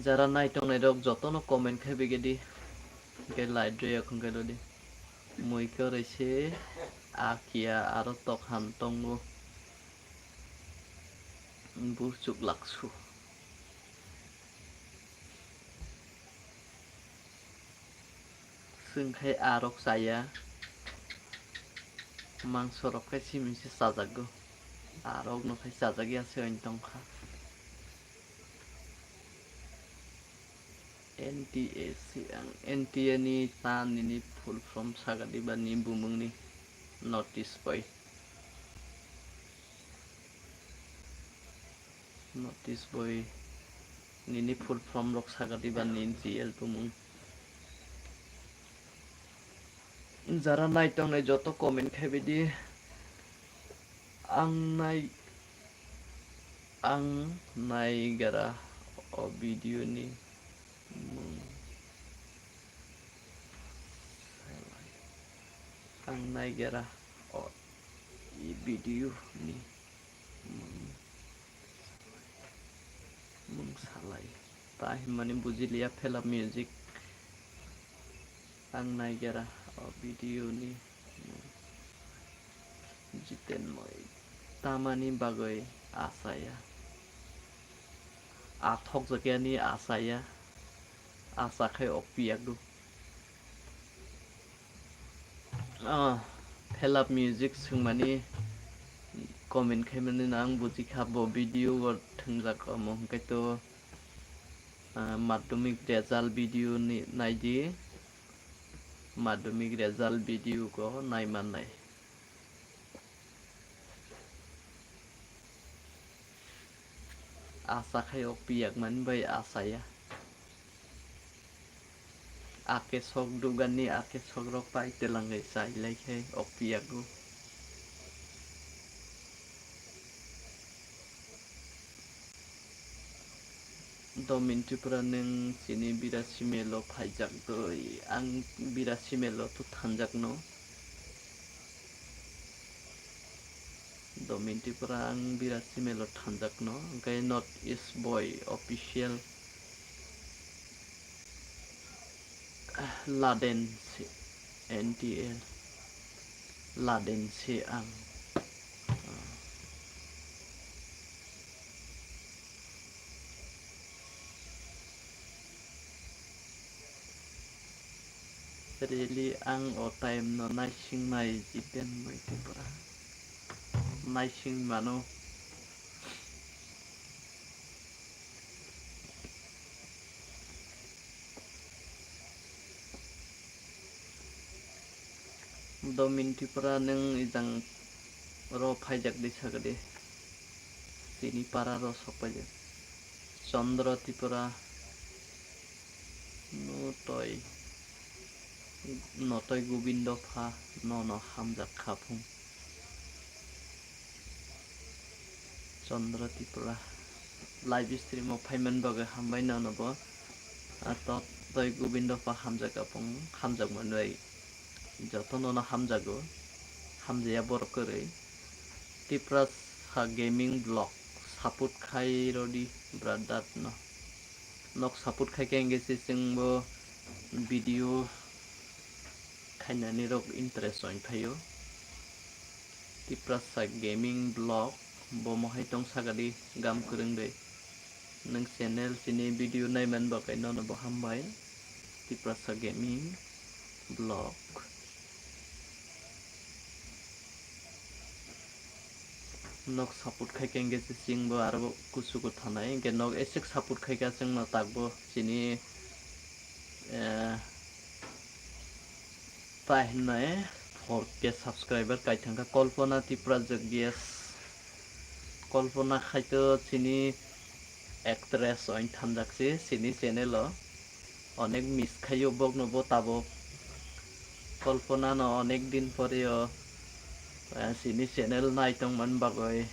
Jara nai tongnai rok jotono comment khai bigedi, hwnkhe like rwya khwngkhe rwdi. Mui kwrwi se a kiya aro tok ham tongo. Buchuk laksu. Chwng khai arok chaya. Mangso rok khai simi se chajakgo. Arok no khai chajakya se oin tongkha. N T A se ang N T A ni ta nini full form sagadi ba ni bumung ni notice pai. Notice boi nini full form rok saga diba nini G L bumung. Jara nai tongnai joto comment khai bidi. Ang nai, ang nai gara o video ni mung. Ang nai gara o i video ni mung. Mung salai. Ta himani bujiliya phela music. Ang naigera o video ni mung. Jiten moi. Tamani bagwi asaya. Athok jakyani asaya. Asa khai ok piyak du. Ah, Felap Music swngmani comment khaimani no ang bujikha, bo video o thwngjak omo hwnkhe to, ah, madhyamik result video ni naidi, madhyamik result video ko naimannai. Asa khai ok piyak mani bai asaya. Ake sok dugani ake sok rok pai telangai chai lai khai ok piyago. Domin Tripura nwng chini bira simelo phaijak doi, ang bira simelo to thanjak no. Domin Tripura ang bira simelo thanjak no, hwnkhe North East Boy Official Laden se, N T L Laden se ang. Really ang o time no naising nai Jiten Moi Tripura. Naising mano. Domin Tripura nwng ejang ro phaijak di sagadi. Chini para ro sok paijak. Chandra Tripura no toi, no toi Gobindo pha, no no hamjak kha phung. Chandra Tripura live stream o phaimani bagwi hambai nono bo. Ah, to-, toi Gobindo pha hamjak apung, hamjak manwi jotono no hamjago, hamjaya borok kwrwi. Tiprasa Gaming Vlog support khai rodi brother no. Nok support khai khe hwnkhe se chwngbo video khainani rok interest oi phaio. Tiprasa Gaming Vlog bo mohai tong sagadi gam kwrwng de. Nwng channel chini video naiman bagwi nono bo hambai. Tiprasa Gaming Vlog. Nok support khai khe hwnkhe se chwngbo aro kuchugo thanai, hwnkhe nok esek support khai kha chwngno takbo chini, eh, tai hinai four K subscriber kai thangkha Kalpana Tripura jwk yes. Kalpana khai to chini actress oin thanjak se chini channel o. Onek miss khaio bokno bo tabuk. Kalpana no onek din pore o, eh, chini channel nai tongmani bagwi,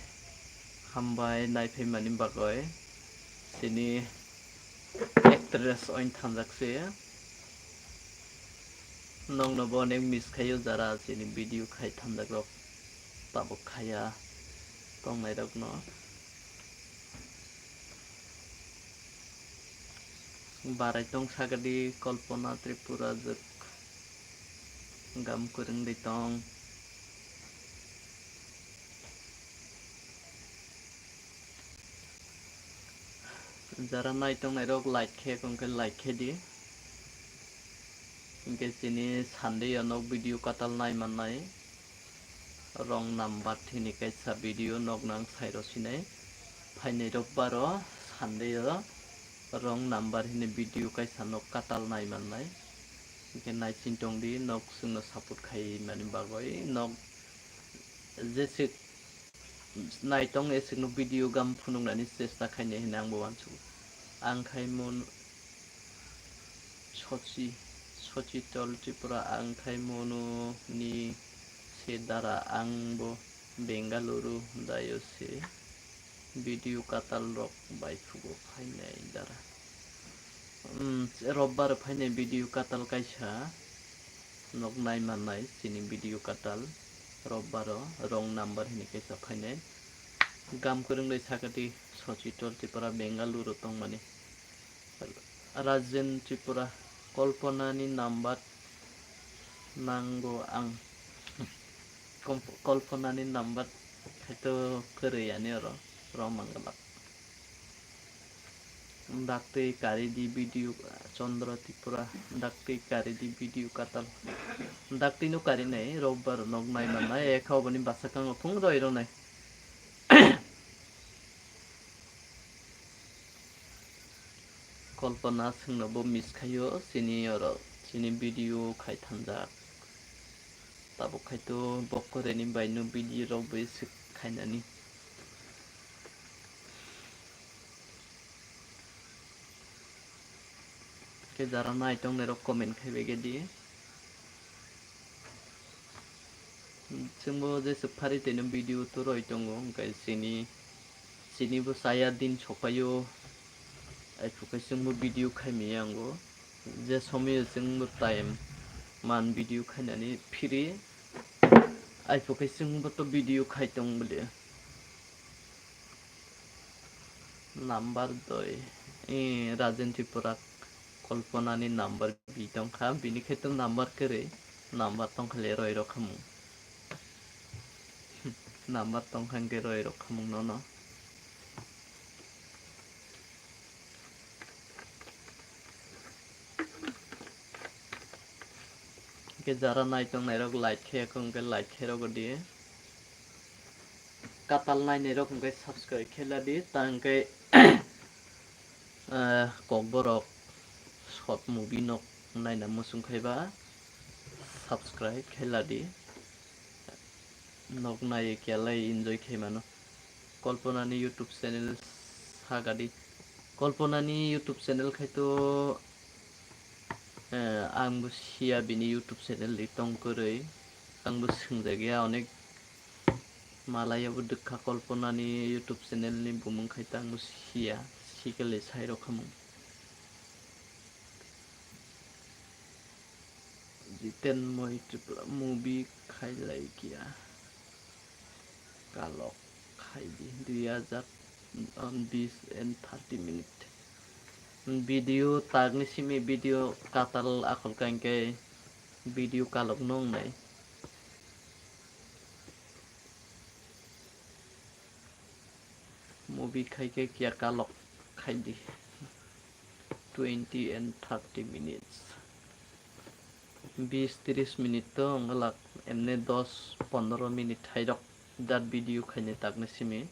hambai nai phaimani bagwi. Chini actress oin thanjak se. Nokno bo onek miss khaio jara chini video khai thanjak rok tabuk khaya tongnai rokno. Barai tong sagadi Kalpana Tripura jwk gam kwrwngwi tong. Jara nai tongnai rok like khe, hwnkhe like khe di. Hwnkhe chini Sunday o nok video katal nai mannai. Wrong number hini kaisa video nok nang sai rw sinai. Phainai rok baro Sunday o wrong number hini video kaisa nok katal nai mannai. Hwnkhe naising tong di nok chwngno support khai mani bagwi nok jeswk naitong eswkno video gam phunuknani chesta khainai hinwi angbo uansukgo. Ang khaimon Sochi, Sochi Tol Tripura, ang khaimono ni se dara, angbo Bengaluru dayo se video katal rok bai phugo phainai dara. Hmm, Robbar phainai video katal kaisa. Nok nai mannai chini video katal robbaro wrong number hinwi kaisa phainai. Gam kwrwng bai sakati Sochi Tol Tripura Bengaluru tongmani. Rajen Tripura Kolponani number nango ang. Kom-, Kolponani number khaito kwrwi ani oro wrong manglak. Daktwi kari di video, Chandra Tripura, daktwi kari di video katal. Daktwi no kari nai, Robbar nok nai mannai, ekha oboni bwsakang o phung roi rwnai. Kolpana swngno bo miss khaio, chini oro, chini video khai thanjak. Tabuk khai to bokkoreni bai no video rok bai swk khainani. Khe jara nai tongnairok comment khai bai khe di. Chwngbo jesa phari tino video to roi tongo, hwnkhe chini, chini bo chaya din sokphaio, aiphukai chwngbo video khai maya ango. Je somoyo chwngbo time man video khainani phiri, aiphukai chwngbo to video khai tong bole. Number doi. Eh, Rajen Tripura Kolpona ni number bi tongkha, bini khe to number kwrwi, number tongkha le roi rokhamung. Number tongkha hwnkhe roi rokhamung nono. Hwnkhe jara nai tongnairok like khe, hwnkhe like khe rogodi. Katal nainairok hwnkhe subscribe khe ladi, ta hwnkhe, eh, kokborok short movie nok naina muchung khaiba subscribe khe ladi. Nok nai khe lai enjoy khe mano. Kolpona ni YouTube channel sagadi. Kolpona ni YouTube channel khai to, eh, ang bo siya bini YouTube channel ri tong kwrwi. Ang bo swngjagya onek malaya bo dwkha Kolpona ni YouTube channel ni bumung khai to ang bo siya. Sikali sai rokhamung. Jiten Moi Tripura movie khailai kiya. Kalok khaidi dui hajar bis and thirty minute. Video tagni simi video katal akol kankhe video kalok nongnai. Movie khai khe kiya kalok khai di. Twenty and thirty minutes. Bis tris minute to wngwlak, emne dos pondro minute hai rok jat video khaini takni simi.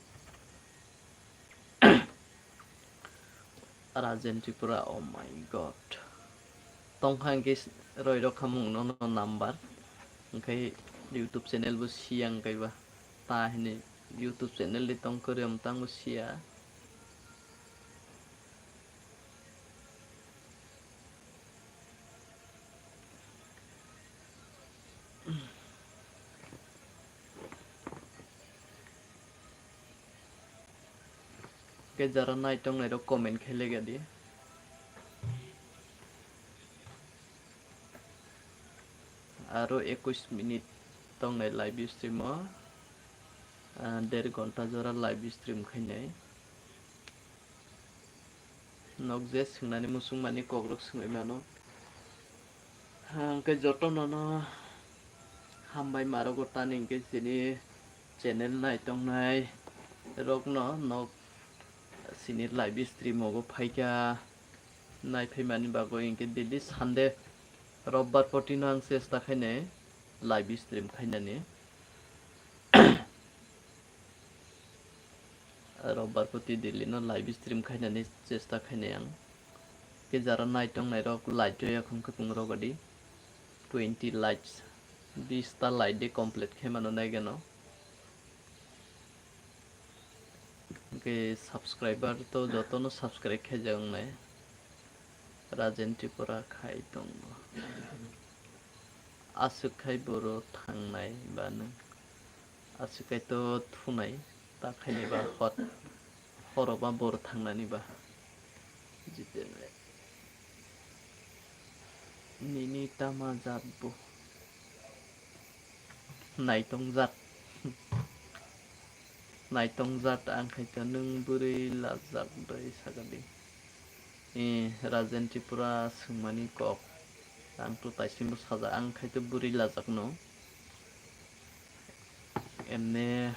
Rajen Tripura, oh my God. Tongkha hwnkhe roi rokhamung nono number. Hwnkhe YouTube channel bo siya hwnkhe ba. Ta hini YouTube channel di tong kwrwi, amtang bo siya. Khe jara nai tongnairok comment khe lega di. Aro ekush minute tongnai live stream o, ah, der ghonta jora live stream khainai. Nok je swngnani muchungmani kokrok swngwi mano. Hwnkhe jotono no hambai marogo tani hwnkhe chini channel nai tongnai rokno nok chini live stream o bo phaikha nai phaimani bagwi hwnkhe daily Sunday, Robbar poti no ang chesta khainai live stream khainani. Robbar poti daily no live stream khainani chesta khainai ang. Khe jara nai tongnairok like rwya khum khe pung rogodi. Twenty likes, bis ta like de complete khe mano nai gano. Ke subscriber to jotono subscribe khaijak wngnai. Rajen Tripura khai tongo. Aswk khai boro thangnai ba nwng. Aswk khai to thunai ta khaini ba hot. Horo ba boro thangnani ba. Jiten. Nini tama jat bo. Naitong jat. Naitong jat ang khai to nwng bwrwi lajak doi sakadi. Eh, Rajen Tripura swngmani kok. Ang to taisinbo sajak, ang khai to bwrwi lajak no. Emne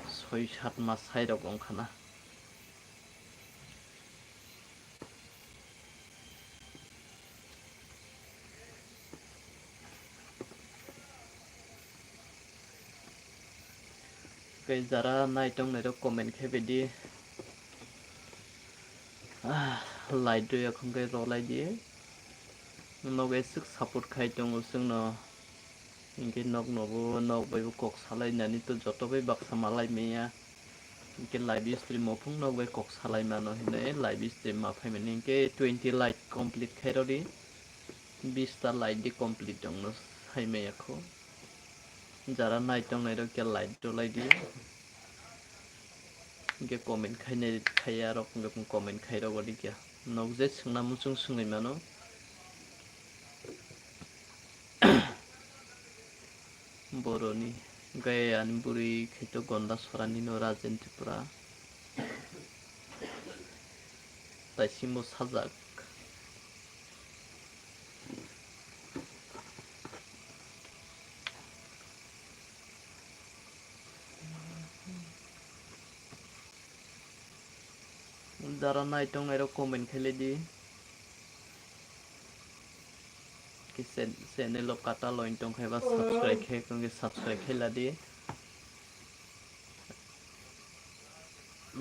soi sat mas sai rok wngkha na. Tei jara nai tongnai rok comment khe baidi. Ah, like rwya khwngkhe rw lai di. Nogo aswk support khai tongo chwngno. Hinkhe nokno bo, nok bai bo kok salainani to joto bai baksa malai maya. Hinkhe live stream o phung nok bai kok salai mano hinwi live stream ma phaimani hinkhe twenty like complete khai rw di. Bis ta like di complete wngno sai maya kho. Jara nai tongnai rok khe like rw lai di. Hinkhe comment khainai khaiya rok hinkhe comment khai rw di khe. Nok je swngna muchung swngwi mano. Boroni gaya ani bwrwi khaito Gonda Sorani no Rajen Tripura. Taisinbo sajak. Jara nai tongnai rok comment khailai di. Khe channel o kata loin tongkhai ba subscribe khe tongkhe subscribe khailadi.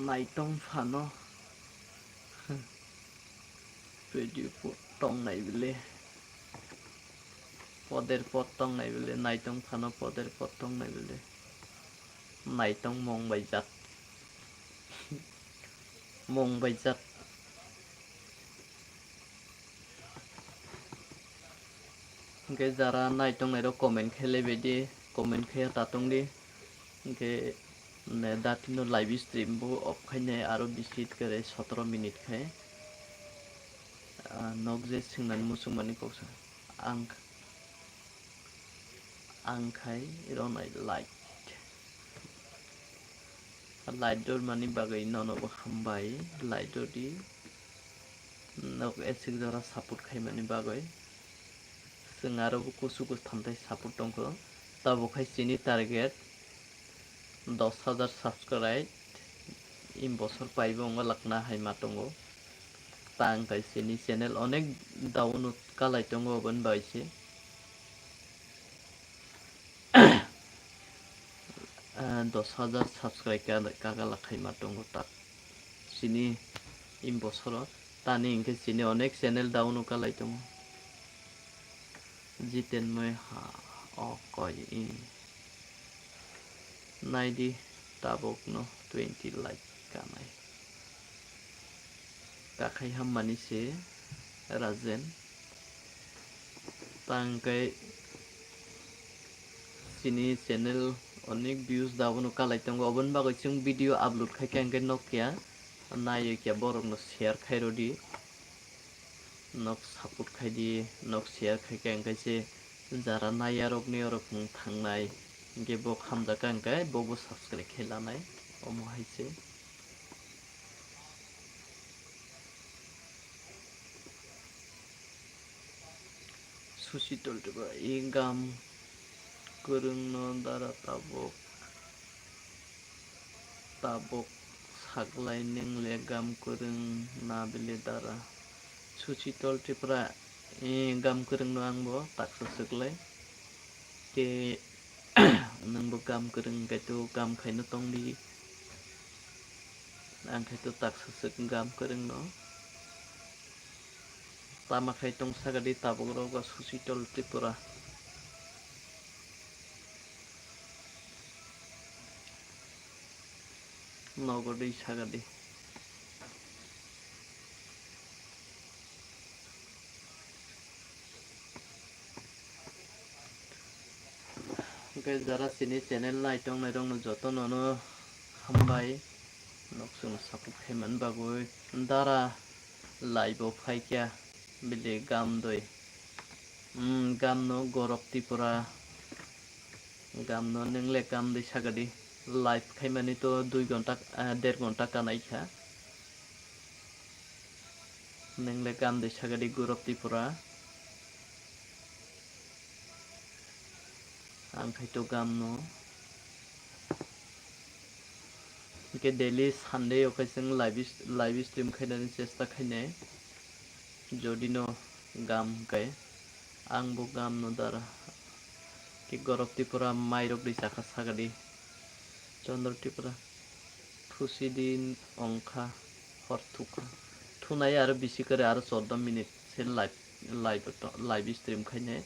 Naitong phano video po tongnai bile. Poder pot tongnai bile, naitong phano poder pot tongnai bile. Naitong mong bai jat. Mong bai jat. Hinkhe jara nai tongnai rok comment khe laibai di, comment khe ta tong di. Hinkhe datino live stream bo off khainai aro bisi kere sotoro minute khai. Ah, nok je swngnani muchungmani koksa ang, ang khai ronai light. Light rwmani bagwi nono bo hambai, light rwdi. Nok aswk jora support khaimani bagwi. Chwng aro bo kusu kusu thamthai support tongkho. Tabuk khai chini target dos hajar subscribe. Im bosor paibo wngma lakna hai ma tongo. Tang khai chini channel onek down kalai tongo, oboni bagwi se. Ah, dos hajar subscribe ka, ka, ka lakhai ma tongo tak. Chini im bosoro tani hinkhe chini onek channel down kalai tongo. Jiten moi ha o koi i. Naidi tabukno twenty like kanai. Kakhai hammani se Rajen. Tang khe chini channel onek views dabono kalai tongo, oboni bagwi chwng video upload khai khe hinkhe nokya naiwi khe borokno share khai rwdi. Nok support khai di, nok share khai khe hinkhe se jara naiya rokni orok wng thangnai, hinkhe bo hamjakha hinkhe bo bo subscribe khai lanai, omo hai se. Susi Toltiba i gam kwrwngno dara tabuk, tabuk saklai nwngle gam kwrwng na bile dara. Susi Toltiba i gam kwrwngno ang bo taksa swklai. Tei nwng bo gam kwrwng hwnkhe to gam khaino tongdi. Ang khe to taksa swk gam kwrwngno. Tama khai tong sakadi tabuk rok ba Susi Toltiba. Nogo dei sagadi. Hwnkhe jara chini channel naitongnai rokno jotono no hambai. Nok chwng support khaimani bagwi dara live o phaikha bili gamdoi. Hmm, gamno Gorok Tripura. Gamno nwngle gamdoi sagadi. Live khaimani to dui gonta, ah, der gonta kanaikha. Nwngle gamdoi sagadi Gorok Tripura. Ang khaito gamno. Hwnkhe daily Sunday o khe chwng live, live stream khainani chesta khainai. Jodi no gam hwnkhe ang bo gamno dara. Ki Gorok Tripura mairok ri chakha sagadi. Chandra Tripura thusi din ongkha hor thukha. Thunai aro bisi kare aro chordo minute se live, live, live stream khainai.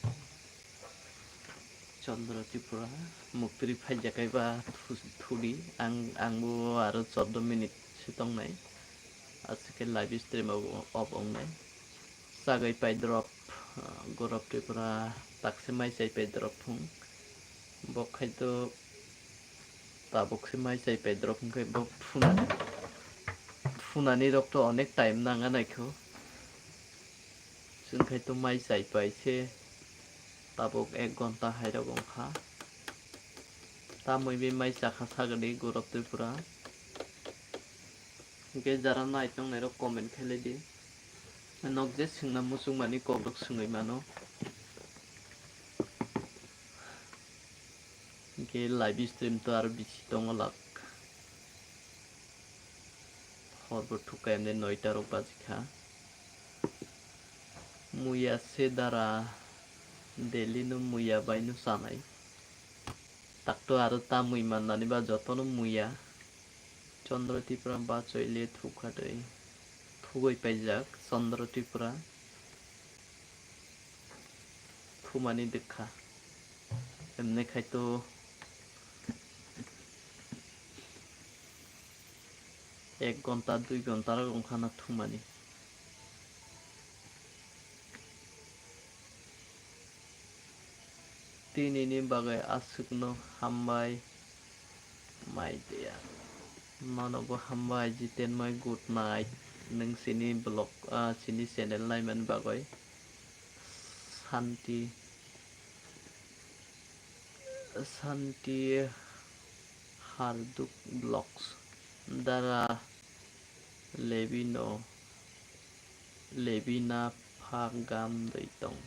Chandra Tripura muktri phaijakaiba thu-, thudi ang, angbo aro chordo minute se tongnai. Aswkhe live stream off, off ongnai. Chagwi paidrop, ah, Gorok Tripura takse mai chai paidrop phung. Bo khaito tabuk se mai chai paidrop hwnkhe bo phunani, phunani rok to onek time nanga naikho. Chwng khaito mai chai pai se tabuk ek gonta hairok wngkha. Tamwi bai mai chakha sagadi Gorok Tripura. Hwnkhe jara nai tongnairok comment khailai di. Nok je swngna muchungmani kokrok swngwi mano. Hwnkhe live stream to aro bisi tongo lak. Hor bo thukha emne noita rok bajikha. Muya se dara daily no muya bai no chanai. Takto aro tamwi mannani ba jotono muya. Chandra Tripura bachoi le thukha dei. Thugwi paijak Chandra Tripura. Thumani dikha. Emne khai to ek gonta, dui gonta rok wngkha na thumani. Tinini bagwi aswkno hambai, Maitreya. Nono bo hambai, Jiten mai, good night. Nwng chini vlog, ah, chini channel naimani bagwi. Santi, Santi Harduk Vlogs. Dara Lebino, Lebina pha gam doi tong.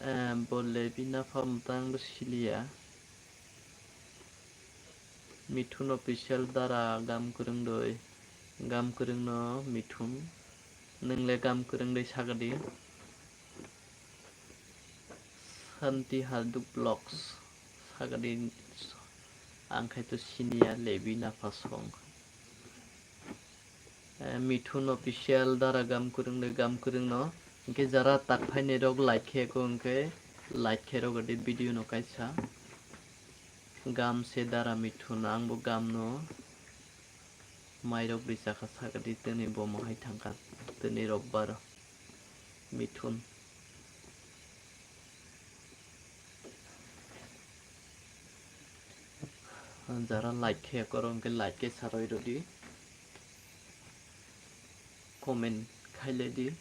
Eh, bo Lebina pha mwtang bo siliya. Mithun Official dara gam kwrwng doi. Gam kwrwng no Mithun. Nwng le gam kwrwng doi sagadi. Santi Harduk Vlogs sagadi, ang khai to siniya Lebina pha song. Eh, Mithun Official dara gam kwrwng de gam kwrwng no. Hwnkhe jara tak phainai rok like khe ko hwnkhe like khe rok de video no kaisa. Gam se dara Mithun, ang bo gam no mairok ri chakha sagadi tini bo mohai thangkha tini robbar. Mithun. Jara like khe korong khe like khe saroi rodi. Comment khailai di.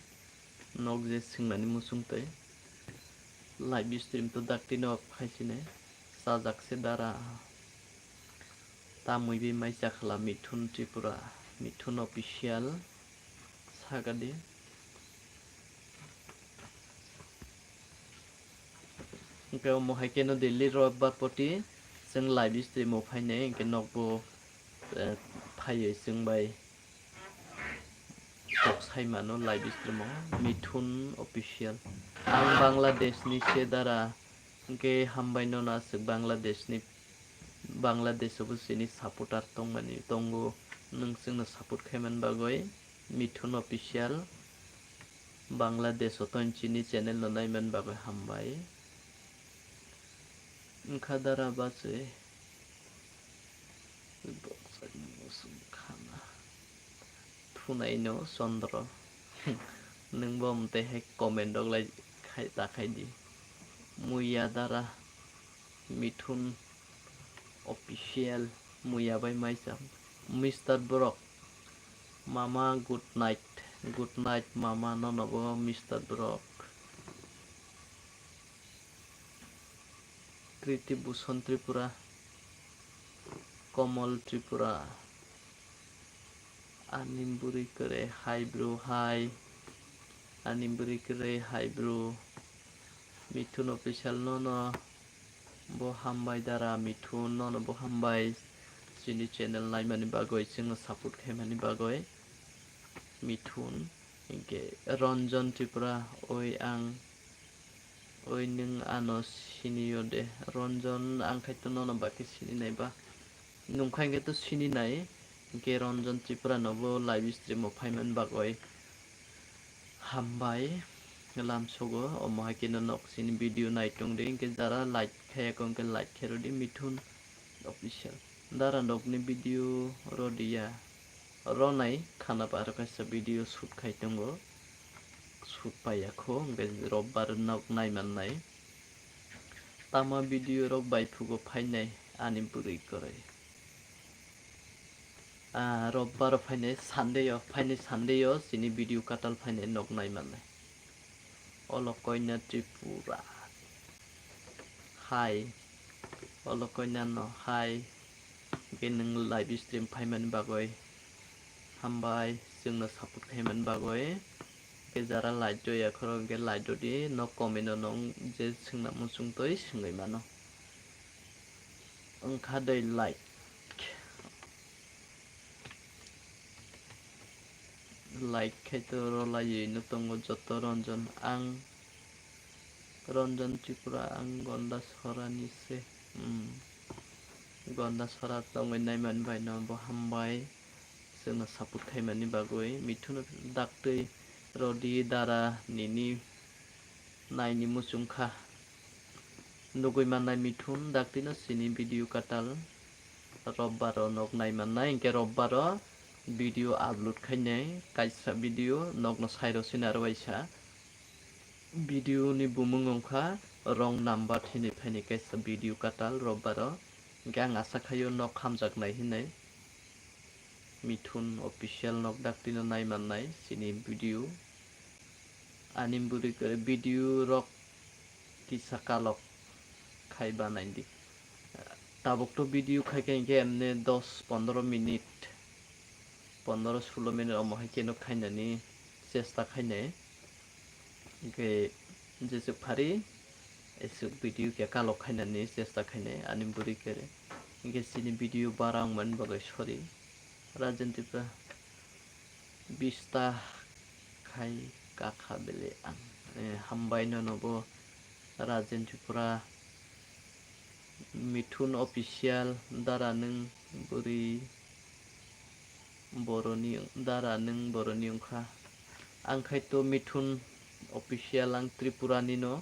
Nok je swngnani muchung tei. Live stream to dakti no khaisine. Sajak se dara. Tamwi bi mai chakhala Mithun Tripura. Mithun Official. Sagadi. Hwnkhe omo hai kheno daily robbar poti chwng live stream o phainai, hwnkhe nokbo, eh, phaiwi chwng bai kok sai mano live stream o. Mithun Official. Ang Bangladesh ni se dara, hwnkhe hambai no aswk Bangladesh ni, Bangladesh o bo chini supporter tongmani tongo, nwng chwngno support khaimani bagwi. Mithun Official, Bangladesh o ton chini channel no naimani bagwi hambai. Wngkha dara bachwi. Thunai no Chandra. Nwng bo mwtai hai comment rok lai khai ta khai di. Muya Dara, Mithun Official, Muya bai maisa, Mister Borok, Mama good night, good night Mama, nono bo Mister Borok. Kriti Bhusan Tripura, Komol Tripura, ani bwrwi kwrwi hai bro hai, ani bwrwi kwrwi hai bro, Mithun Official nono bo hambai Dara Mithun, nono bo hambai chini channel naimani bagwi, chwngno support khaimani bagwi Mithun. Hinkhe Ranjan Tripura, oi ang, oi nwng ano siniyo de. Ranjan, ang khai to nono bakhe sini nai ba. Nwng khai khe to sini nai. Hinkhe Ranjan Tripura no bo live stream o phaimani bagwi hambai lamsogo. Omo hai khe no nok sini video nai tong di. Hinkhe jara like khaya kho hinkhe like khe rw di, Mithun Official. Dara nokni video rw di ya. Ronai khana paro kaisa video shoot khai tongo. Shoot paiya kho, hinkhe robbar nok nai mannai. Tama video rok bai phugo phainai ani bwrwi kwrwi. Ah, robbar o phainai, Sunday o phainai, Sunday o chini video katal phainai nok nai mannai. Olo koina Tripura. Hai. Olo koina no hai. Hinkhe nwng live stream phaimani bagwi hambai, chwngno support khaimani bagwi. Hinkhe jara like rwya khoro hinkhe like rw di, nok comment o nwng je swngna muchungtwi swngwi mano. Wngkha dei like. Like khai to rwlaiwi no tongo joto Ranjan. Ang Ranjan Tripura, ang Gondasora ni se. Hmm. Gondasora tongwi naimani bai no bo hambai. Chwngno support khaimani bagwi Mithun daktwi rw di Dara nini naini muchungkha. Nugwi mannai Mithun daktino chini video katal robbaro nok nai mannai, hinkhe robbaro video upload khainai kaisa video nokno sairo sina rw waisa. Video ni bumung wngkha wrong number hinwi phaini kaisa video katal robbaro, hinkhe ang asa khaio nok hamjaknai hinwi. Mithun Official nok daktino nai mannai chini video. Ani bwrwi kwrwi video rok kisa kalok khai banai di. Tabuk to video khai khe hinkhe emne dos pondro minute, pondro sulo minute omo hai kheno khainani chesta khainai. Hinkhe jeswk phari eswk video khe kalok khainani chesta khainai ani bwrwi kwrwi. Hinkhe chini video bara wngmani bagwi sorry. Rajen Tripura bista khai kakha bele ang. Eh, hambai nono bo Rajen Tripura, Mithun Official, Dara nwng bwrwi boroni, Dara nwng boroni wngkha. Ang khai to Mithun Official, ang Tripura ni no.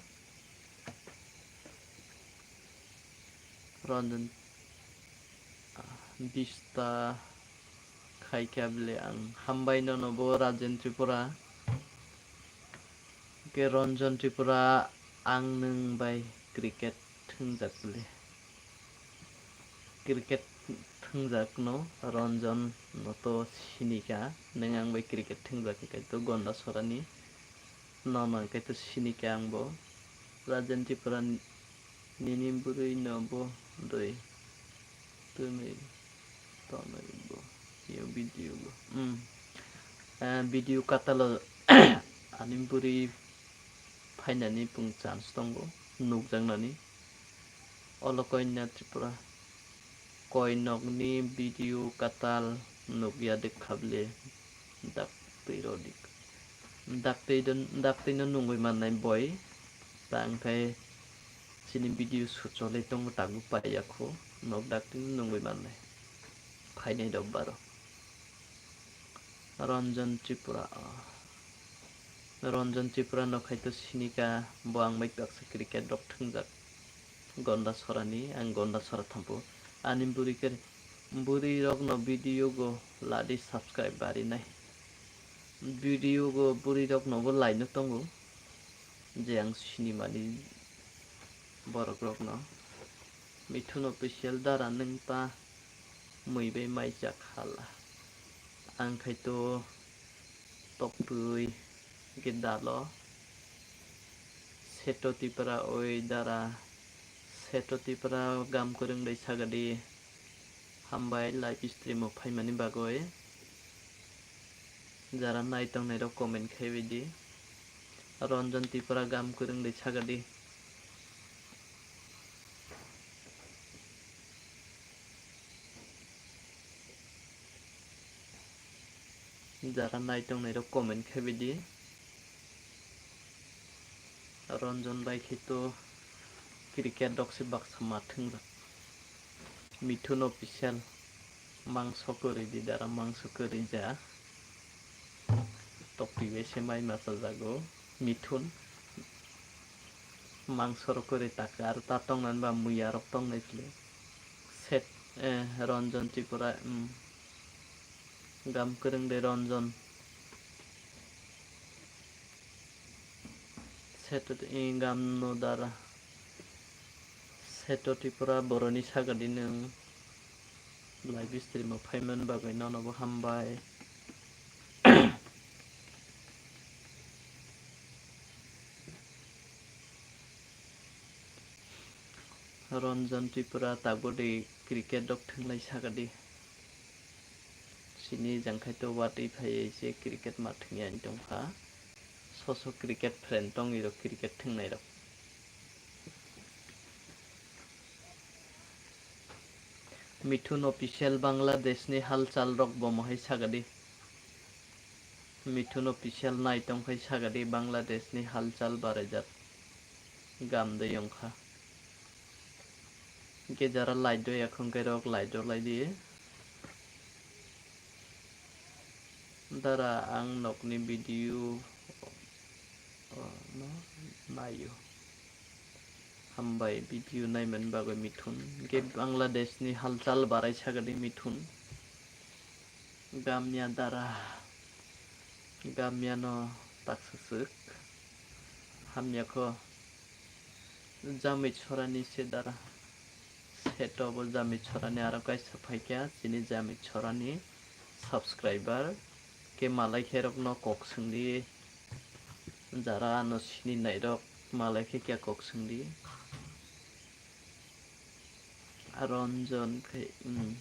Ranjan, ah, bista khai kha bele ang. Hambai nono bo Rajen Tripura. Ke Ranjan Tripura, ang nwng bai cricket thwngjak bele. Cricket thwngjak no Ranjan no to sinika, nwng ang bai cricket thwngjak khe to Gondasora ni. Nono hwnkhe to sinikha ang bo. Rajen Tripura nini bwrwi no bo doi. Twnwi tonwi bo. Yo video bo. Hmm. Eh, video katalo ani bwrwi phainani pung chance tongo. Nukjaknani. Olo koina Tripura. Koinokni video katal nukya de khable daktwi rodi. Daktwi don, daktwi no nungwi mannai boi. Ta wngkhai chini video shoot cholai tongo, tabuk paiya kho. Nok daktwi no nungwi mannai. Phainai rok baro. Ranjan Tripura. Ranjan Tripura no khai to sinika, bo ang bai baksa cricket rok thwngjak. Gondasora ni, ang Gondasora thampo. Ani bwrwi khe Bwrwi rokno video go ladi subscribe barinai. Video go bwrwi rokno bo laino tongo. Je ang sinimani borok rokno. Mithun Official dara nwng ta mui bai mai chak hala. Ang khai to toktwi gedalo. Seto Tipra oi dara. Seto Tipra gam kwrwng dai sagadi. Hambai live stream o phaimani bagwi. Jara nai tongnai rok comment khai bai di. Ranjan Tripura gam kwrwng de sagadi. Jara nai tongnai rok comment khai bai di. Ranjan bai khe to cricket rok se baksa ma thwngjak. Mithun Official. Mangso kwrwi di dara, mangso kwrwi ja. Tokti bai se mai macha jago. Mithun. Mangso rok kwrwi taka aro ta tongnani ba muya rok tongnai phile. Set, eh, Ranjan Tripura, um, gam kwrwng de Ranjan. Seto, eh, gam no dara. Seto Tripura boroni sagadi nwng. Live stream o phaimani bagwi nono bo hambai. Ranjan Tripura tabuk de cricket rok thwnglai sagadi. Sini jangkhai to watwi phaiwi se cricket ma thwngya wng tongkha. Soso cricket friend tongwi rok cricket thwngnai rok. Mithun Official Bangladesh ni halchal rok bo mohai sagadi. Mithun Official nai tongkhai sagadi Bangladesh ni halchal baraijak gam de yongkha. Hwnkhe jara light rw ya khwngkhe rok light rw lai di. Dara ang nokni video, oh, no, naio. Hambai video naimani bagwi Mithun. Hwnkhe Bangladesh ni halchal barai sagadi Mithun. Gamya dara. Gamya no taksa swk. Hamya kho. Jamit Sorani se dara. Seto bo Jamit Sorani aro kaisa phaikha chini Jamit Sorani subscriber. Khe malai khe rokno kok swngdi. Jara ano sini nairok malai khe kya kok swngdi. Ranjan khai, hmm.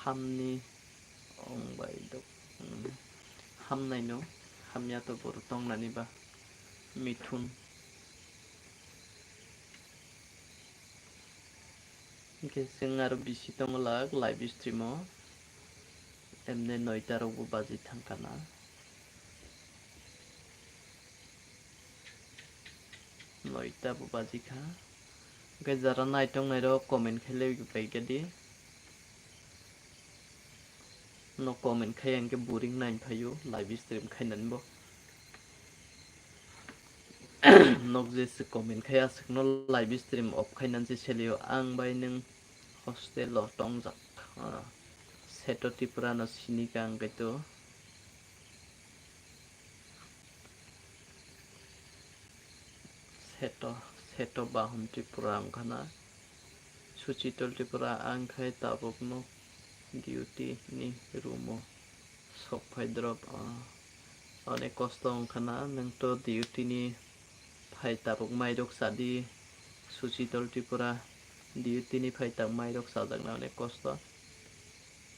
Hamni ong bai dok, hmm. Hamnai no, hamya to boro tongnani ba, Mithun. Hwnkhe chwng aro bisi tongo lak live stream o. Emne noita rok bo baji thangkha na. Noita bo baji kha. Hwnkhe jara nai tongnai rok comment khai lai bai khe di. No comment khai ang khe boring nai phaio live stream khainani bo. Nok je se comment khai aswk no live stream off khainani se selio ang bai nwng hostel o tongjak. Ah, Seto Tripura no sini ka ang kaitu. Seto, Seto Bahon Tripura wngkha na. Suchitol Tripura ang khai tabuk no duty ni room o sok phai drop, ah, onek kosto wngkha na nwng to duty ni phai tabuk mairok chadi. Suchitol Tripura duty ni phai tabuk mairok chajaknai onek kosto.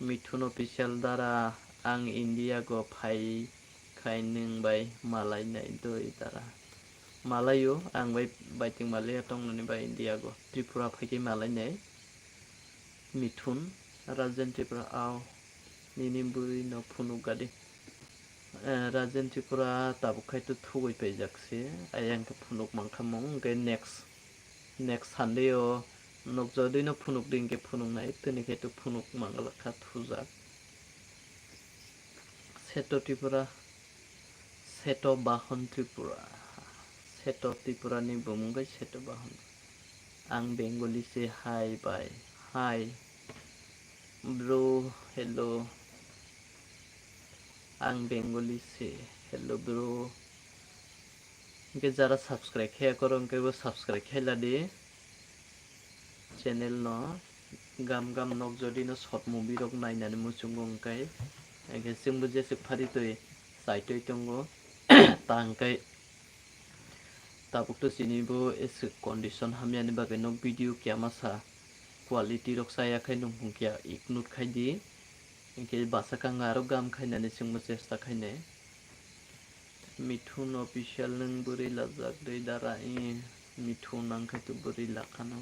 Mithun Official dara ang India go phai khai nwng bai malai nai doi dara. Malaio ang bai baiting malai tongnani bai India go. Tripura phai khe malai nai. Mithun, Rajen Tripura ao nini bwrwi no phunuk gadi. Eh, Rajen Tripura tabuk khai to thugui paijak se. Ayang khe phunuk mankha mung, hwnkhe next, next Sunday o nukjagwi no phunuk di, hwnkhe phunuk nai, tini khai to phunuk manglak kha thujak. Seto Tripura, Seto Bahon Tripura, Seto Tripura ni bumung khe Seto Bahun. Ang Bengali se, hi bhai. Hi. Bro, hello. Ang Bengali se, hello bro. Hwnkhe jara subscribe khe koro hwnkhe bo subscribe khe ladi. Channel no gam gam nok jodi no short movie rok nainani muchungo hwnkhe. Hwnkhe chwngbo jeswk phari twi chaitwi tongo. Ta hwnkhe tabuk to chini bo eswk condition hamyani bagwi no video kiyamasa quality rok chaya khai nung hwnkhe ignore khai di. Hwnkhe bwsakang aro gam khainani chwngbo chesta khainai. Mithun Official nwng bwrwi lajak de dara, i Mithun ang khai to bwrwi lakhano.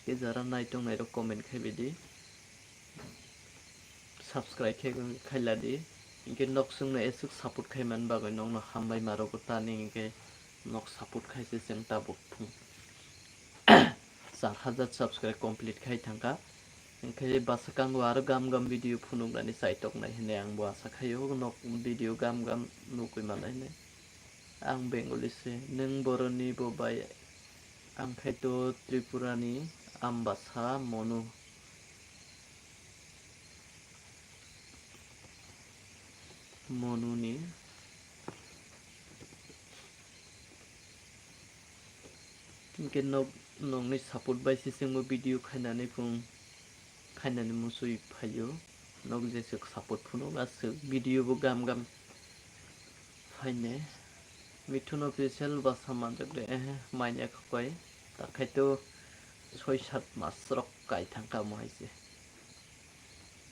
Khe jara nai tongnairok comment khai baidi. Subscribe khe khai ladi. Hwnkhe nok chwngno eswk support khai man bagwi nokno hambai ma rwgo tani hwnkhe nok support khai se chwng tabuk thung. Char hajar subscribe complete khai thangkha. Hwnkhe bwsakang o aro gam gam video phunuknani chaitok nai hinwi ang bo asa khaio nok video gam gam nugwi manai hinwi. Ang Bengali se, nwng boroni bo bai? Ang khai to Tripura ni Ambasa Monu. Monu ni. Hwnkhe nok, nokni support bai se chwngbo video khainani phung. Khainani muchwi phaio. Nok jeswk support phunuk aswk video bo gam gam phaine. Mithun Official bwsa manjak de, ehe, manya khakwai. Takhai to soi sat mas rok kai thangkha mo hai se.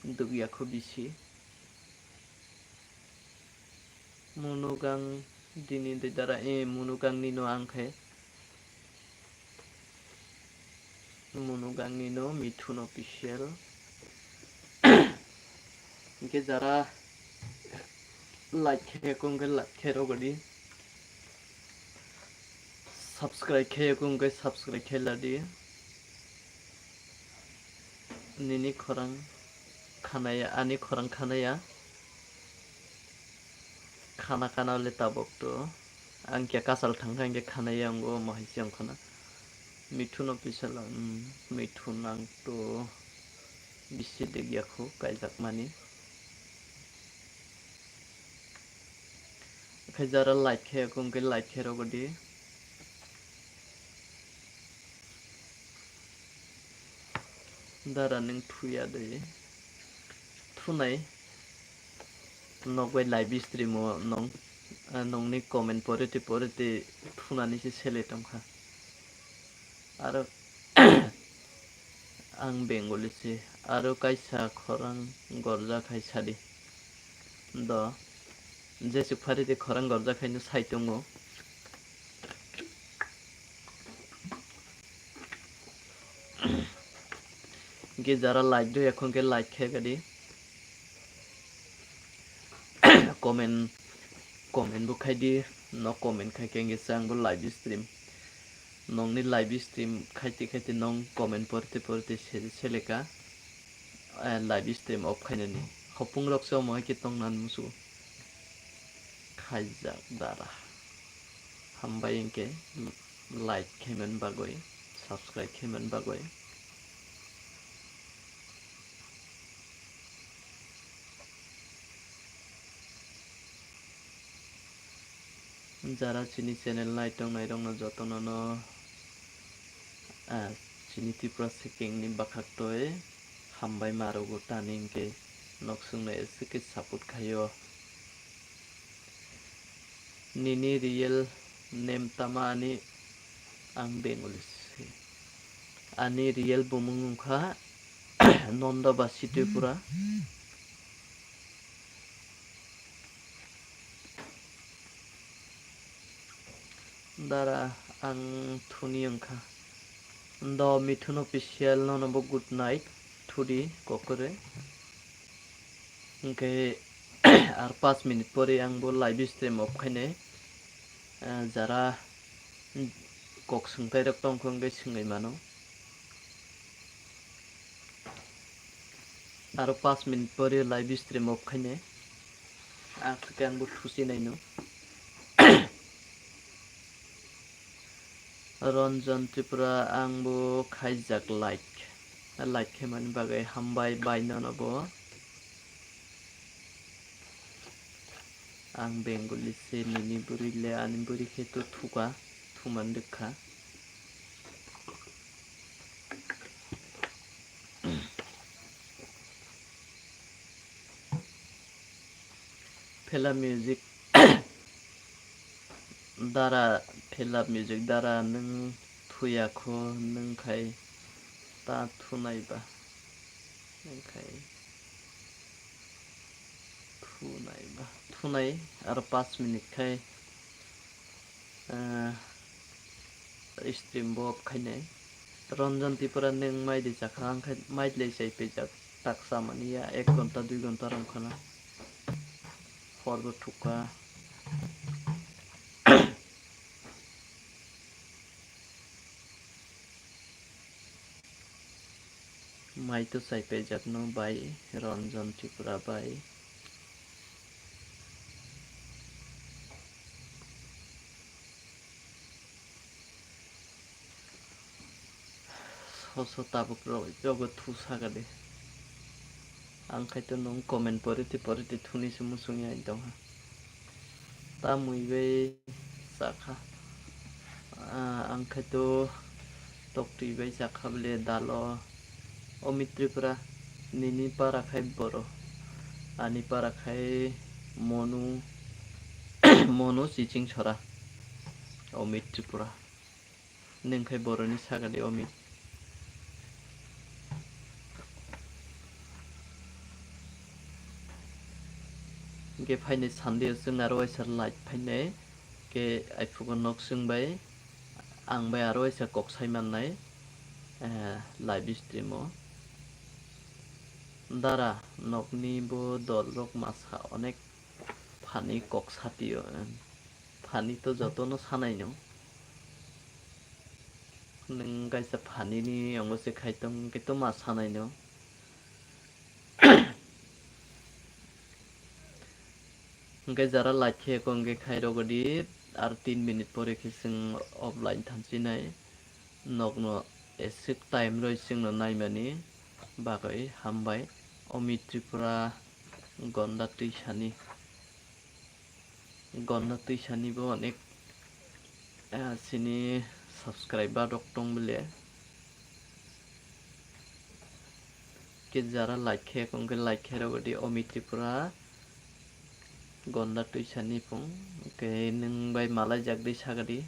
Dugya kho bisi. Munugang dini de dara, e, Munugang nino ang khe. Munugang nino Mithun Official. Hwnkhe jara like khe kong khe like khe rogodi. Subscribe khe kong khe subscribe khe ladi. Nini khorang khanaya, ani khorang khanaya. Khana khana le tabok to. Ang khe kasal thangkha hwnkhe khanaya ang o mohai se wngkhana. Mithun Official, um, Mithun ang to bisi degya kho kaijakmani. Khe jara like khe kong khe like khe rogodi. Dara nwng thuya de. Thunai. Nok bai live stream o nong, ah, nongni comment poriti poriti thunani se sele tongkha. Aro ang Bengali se, aro kaisa khorang gorja khai sadi. Do, jeswk phari de khorang gorja khaino sai tongo. Hwnkhe jara like do, ekhon khe like khe gadi. Comment, comment bo khai di, no comment khai khe hwnkhe se ang bo live stream. Nongni live stream khaite khaite nong comment porte porte se-, seleka, eh, live stream off khainani. Hopung rok se omo hai khe tongna musu. Khaijak dara. Hambai hwnkhe like khaimani bagwi, subscribe khaimani bagwi. Jara chini channel nai tongnai rokno jotono no, ah, chini Tripura Sikingni bwkhaktwi hambai ma rwgo tani hwnkhe nok chwngno ese khe support khaio. Nini real name tama ani? Ang Bengali se. Ani real bumung wngkha Nonda Basi Tripura. Dara ang thuni wngkha. Do Mithun Official nono bo good night thudi kokore. Hwnkhe ar paanch minute pore ang bo live stream off khainai. Ah, jara kok swngtai rok tongkha hwnkhe swngwi mano. Aro paanch minute pore live stream off khainai. Ang khe ang bo thusi nai no. Ranjan Tripura ang bo khaijak like. Like khe mani bagwi hambai bai nono bo. Ang Bengali se nini bwrwi le ani bwrwi khe to thuka, thuman rwkha. Phela music dara, phela music dara nwng thuya kho, nwng khai ta thunai ba, nwng khai thunai ba, thunai aro paanch minute khai, ah, stream bo off khainai. Ranjan Tripura nwng mai di chakha, ang khai mai di lai chai pejak, tak chamani ya, ek ghonta, dui ghonta rom khana. Hor bo thukha. Mai to chai pejak no bai, Ranjan Tripura bai. So so tabuk rok jogo thu saka de. Ang khai to nung comment pori ti pori ti thuni se musung ya tong ha. Ta mui bai chakha. Ah, ang khai to tok twi bai chakha bole dalo. Omit Tripura nini para khai boro. Ani para khai Monu, Monu Chiching Sora. Omit Tripura. Nwng khai boroni saka di Omit. Hingke phainai Sunday o chwng aro waisa live phainai. Ke aiphugo nok chwng bai, ang bai aro waisa kok sai mannai, eh, live stream o. Dara nokni bo dol rok masa onek phani kok satio, eh. Phani to jotono sanai no. Nwng kaisa phani ni ongo se khai tong khe to ma sanai no. Hingke jara like khe ko hingke khai rogo di, ar tin minute pore khe chwng offline thansinai. Nokno eswk time roi chwngno naimani bagwi hambai. Omit Tripura Gonda Twisani. Gonda Twisani bo onek, ah, chini subscriber rok tong bole. Ke jara like khe, kong khe like khe rw di Omit Tripura Gonda Twisani phung. Ke nwng bai malai jak di saka di.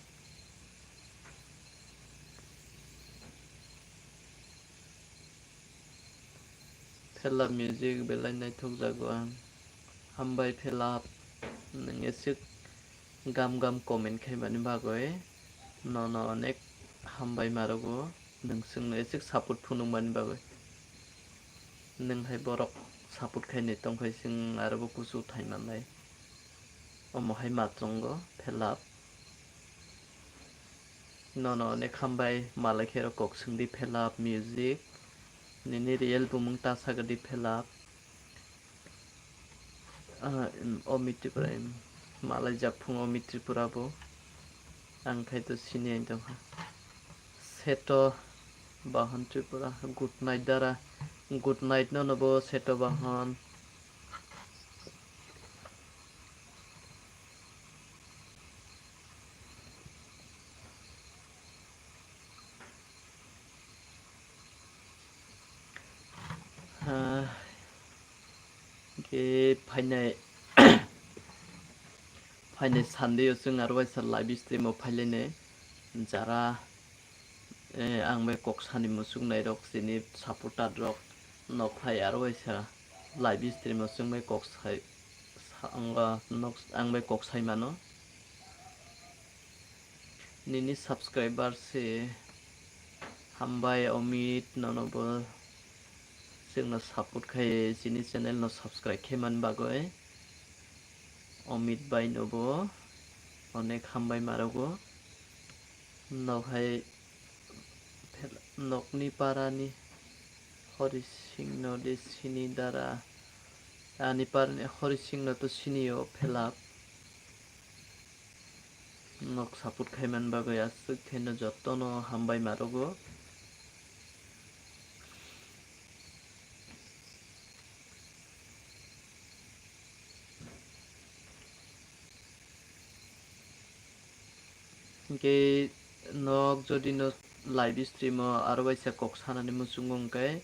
Phela music belai naithok jago ang. Hambai Phela, nwng eswk gam gam comment khaimani bagwi nono onek hambai marogo, nwng chwngno eswk support phunukmani bagwi. Nwng hai borok support khainai tongkhai chwng arobo kuchuk thai mannai. Omo hai ma tongo Phela. Nono onek hambai malai khe rok kok swngdi Phela music. Nini real bumung ta sagadi Phela. Ah, em, Omit Tripura, em, malai jak phung Omit Tripura bo. Ang khai to sini ang tongkha. Seto Bahon Tripura, good night dara. Good night nono bo Seto Bahon. Ah, ke phainai, phainai Sunday o chwng aro waisa live stream o phailainai. Jara, eh, ang bai kok sani muchung nai rok, chini supporter rok nok phai aro waisa live stream o chwng bai kok sai, sa-, ang, ah, nok, ang bai kok sai mano. Nini subscriber se hambai Omit, nono bo chwngno support khai chini channel no subscribe khe man bagwi. Omit bai no bo onek hambai marogo. Nok hai nokni parani Hori Singh no de sini dara. Ani parni Horising no to sinio phelap. Nok support khaiman bagwi aswk khaino jotono hambai marogo. Hwnkhe nok jodi no live stream o aro waisa kok sanani muchungo hwnkhe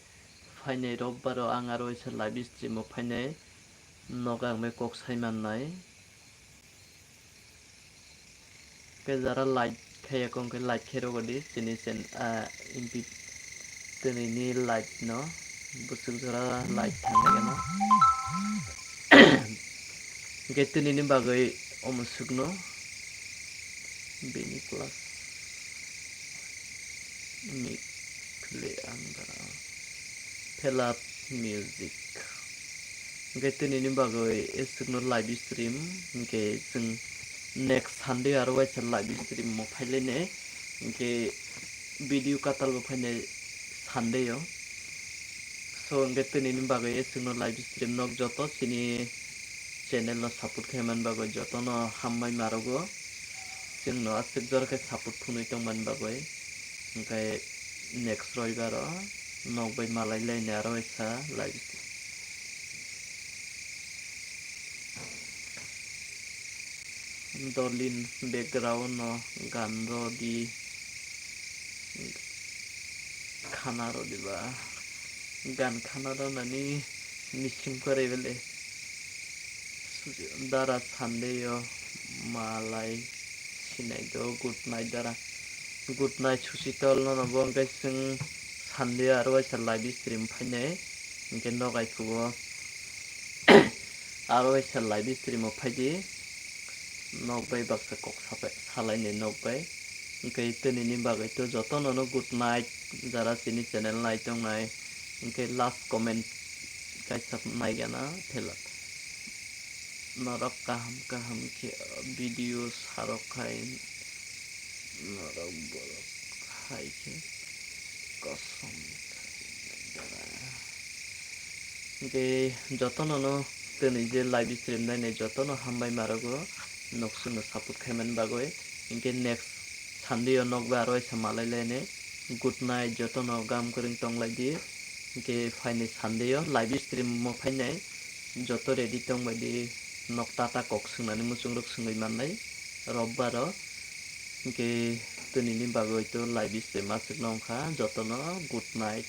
phainai robbaro ang aro waisa live stream o phainai nok ang bai kok sai mannai. Hwnkhe jara like khaiya kok hwnkhe like khe rwgwdi chini chen-, ah, M P twnini live no bwswk jora live thangnaigeno. Hwnkhe twnini bagwi omo swkno bini class ni khle ang dara phelap music. Hwnkhe twnini bagwi aswkno live stream, hwnkhe chwng next Sunday aro waisa live stream mo phailainai, hwnkhe video katal bo phainai Sunday o. So hwnkhe twnini bagwi aswkno live stream nok joto chini channel no support khaiman bagwi jotono hambai marogo. Chwngno aswk jora khe support thunwi tongmani bagwi. Hwnkhe next roibaro nok bai malai lainai aro waisa live. Dolin background no gan rw di, khana rw di ba, gan khana rw nani missing kwrwi bele. Dara Sunday o malai sinai do, good night dara. Good night Susital, nono bo hwnkhe chwng Sunday aro waisa live stream phainai, hwnkhe nok ai phugo aro waisa live stream o phaidi, nok bai baksa kok sapai-, salainai nok bai. Hwnkhe twnini bagwi to jotono no good night, jara chini channel nai tongnai, hwnkhe last comment kaisa naigana thela. Norok kaham kaham khe video sarok khai, norok borok hai khe kosom. Hwnkhe jotono no twnwi je live stream nainai jotono hambai marogo, nok chwngno support khaimani bagwi. Hwnkhe next Sunday o nok bai aro waisa malai lainai. Good night, jotono gam kwrwng tong lai di. Hwnkhe phainai Sunday o live stream mo phainai. Joto ready tong bai di, nok tata kok swngnani muchungrok swngwi mannai robbaro. Hwnkhe twnini bagwi to live stream aswkno wngkha, jotono good night.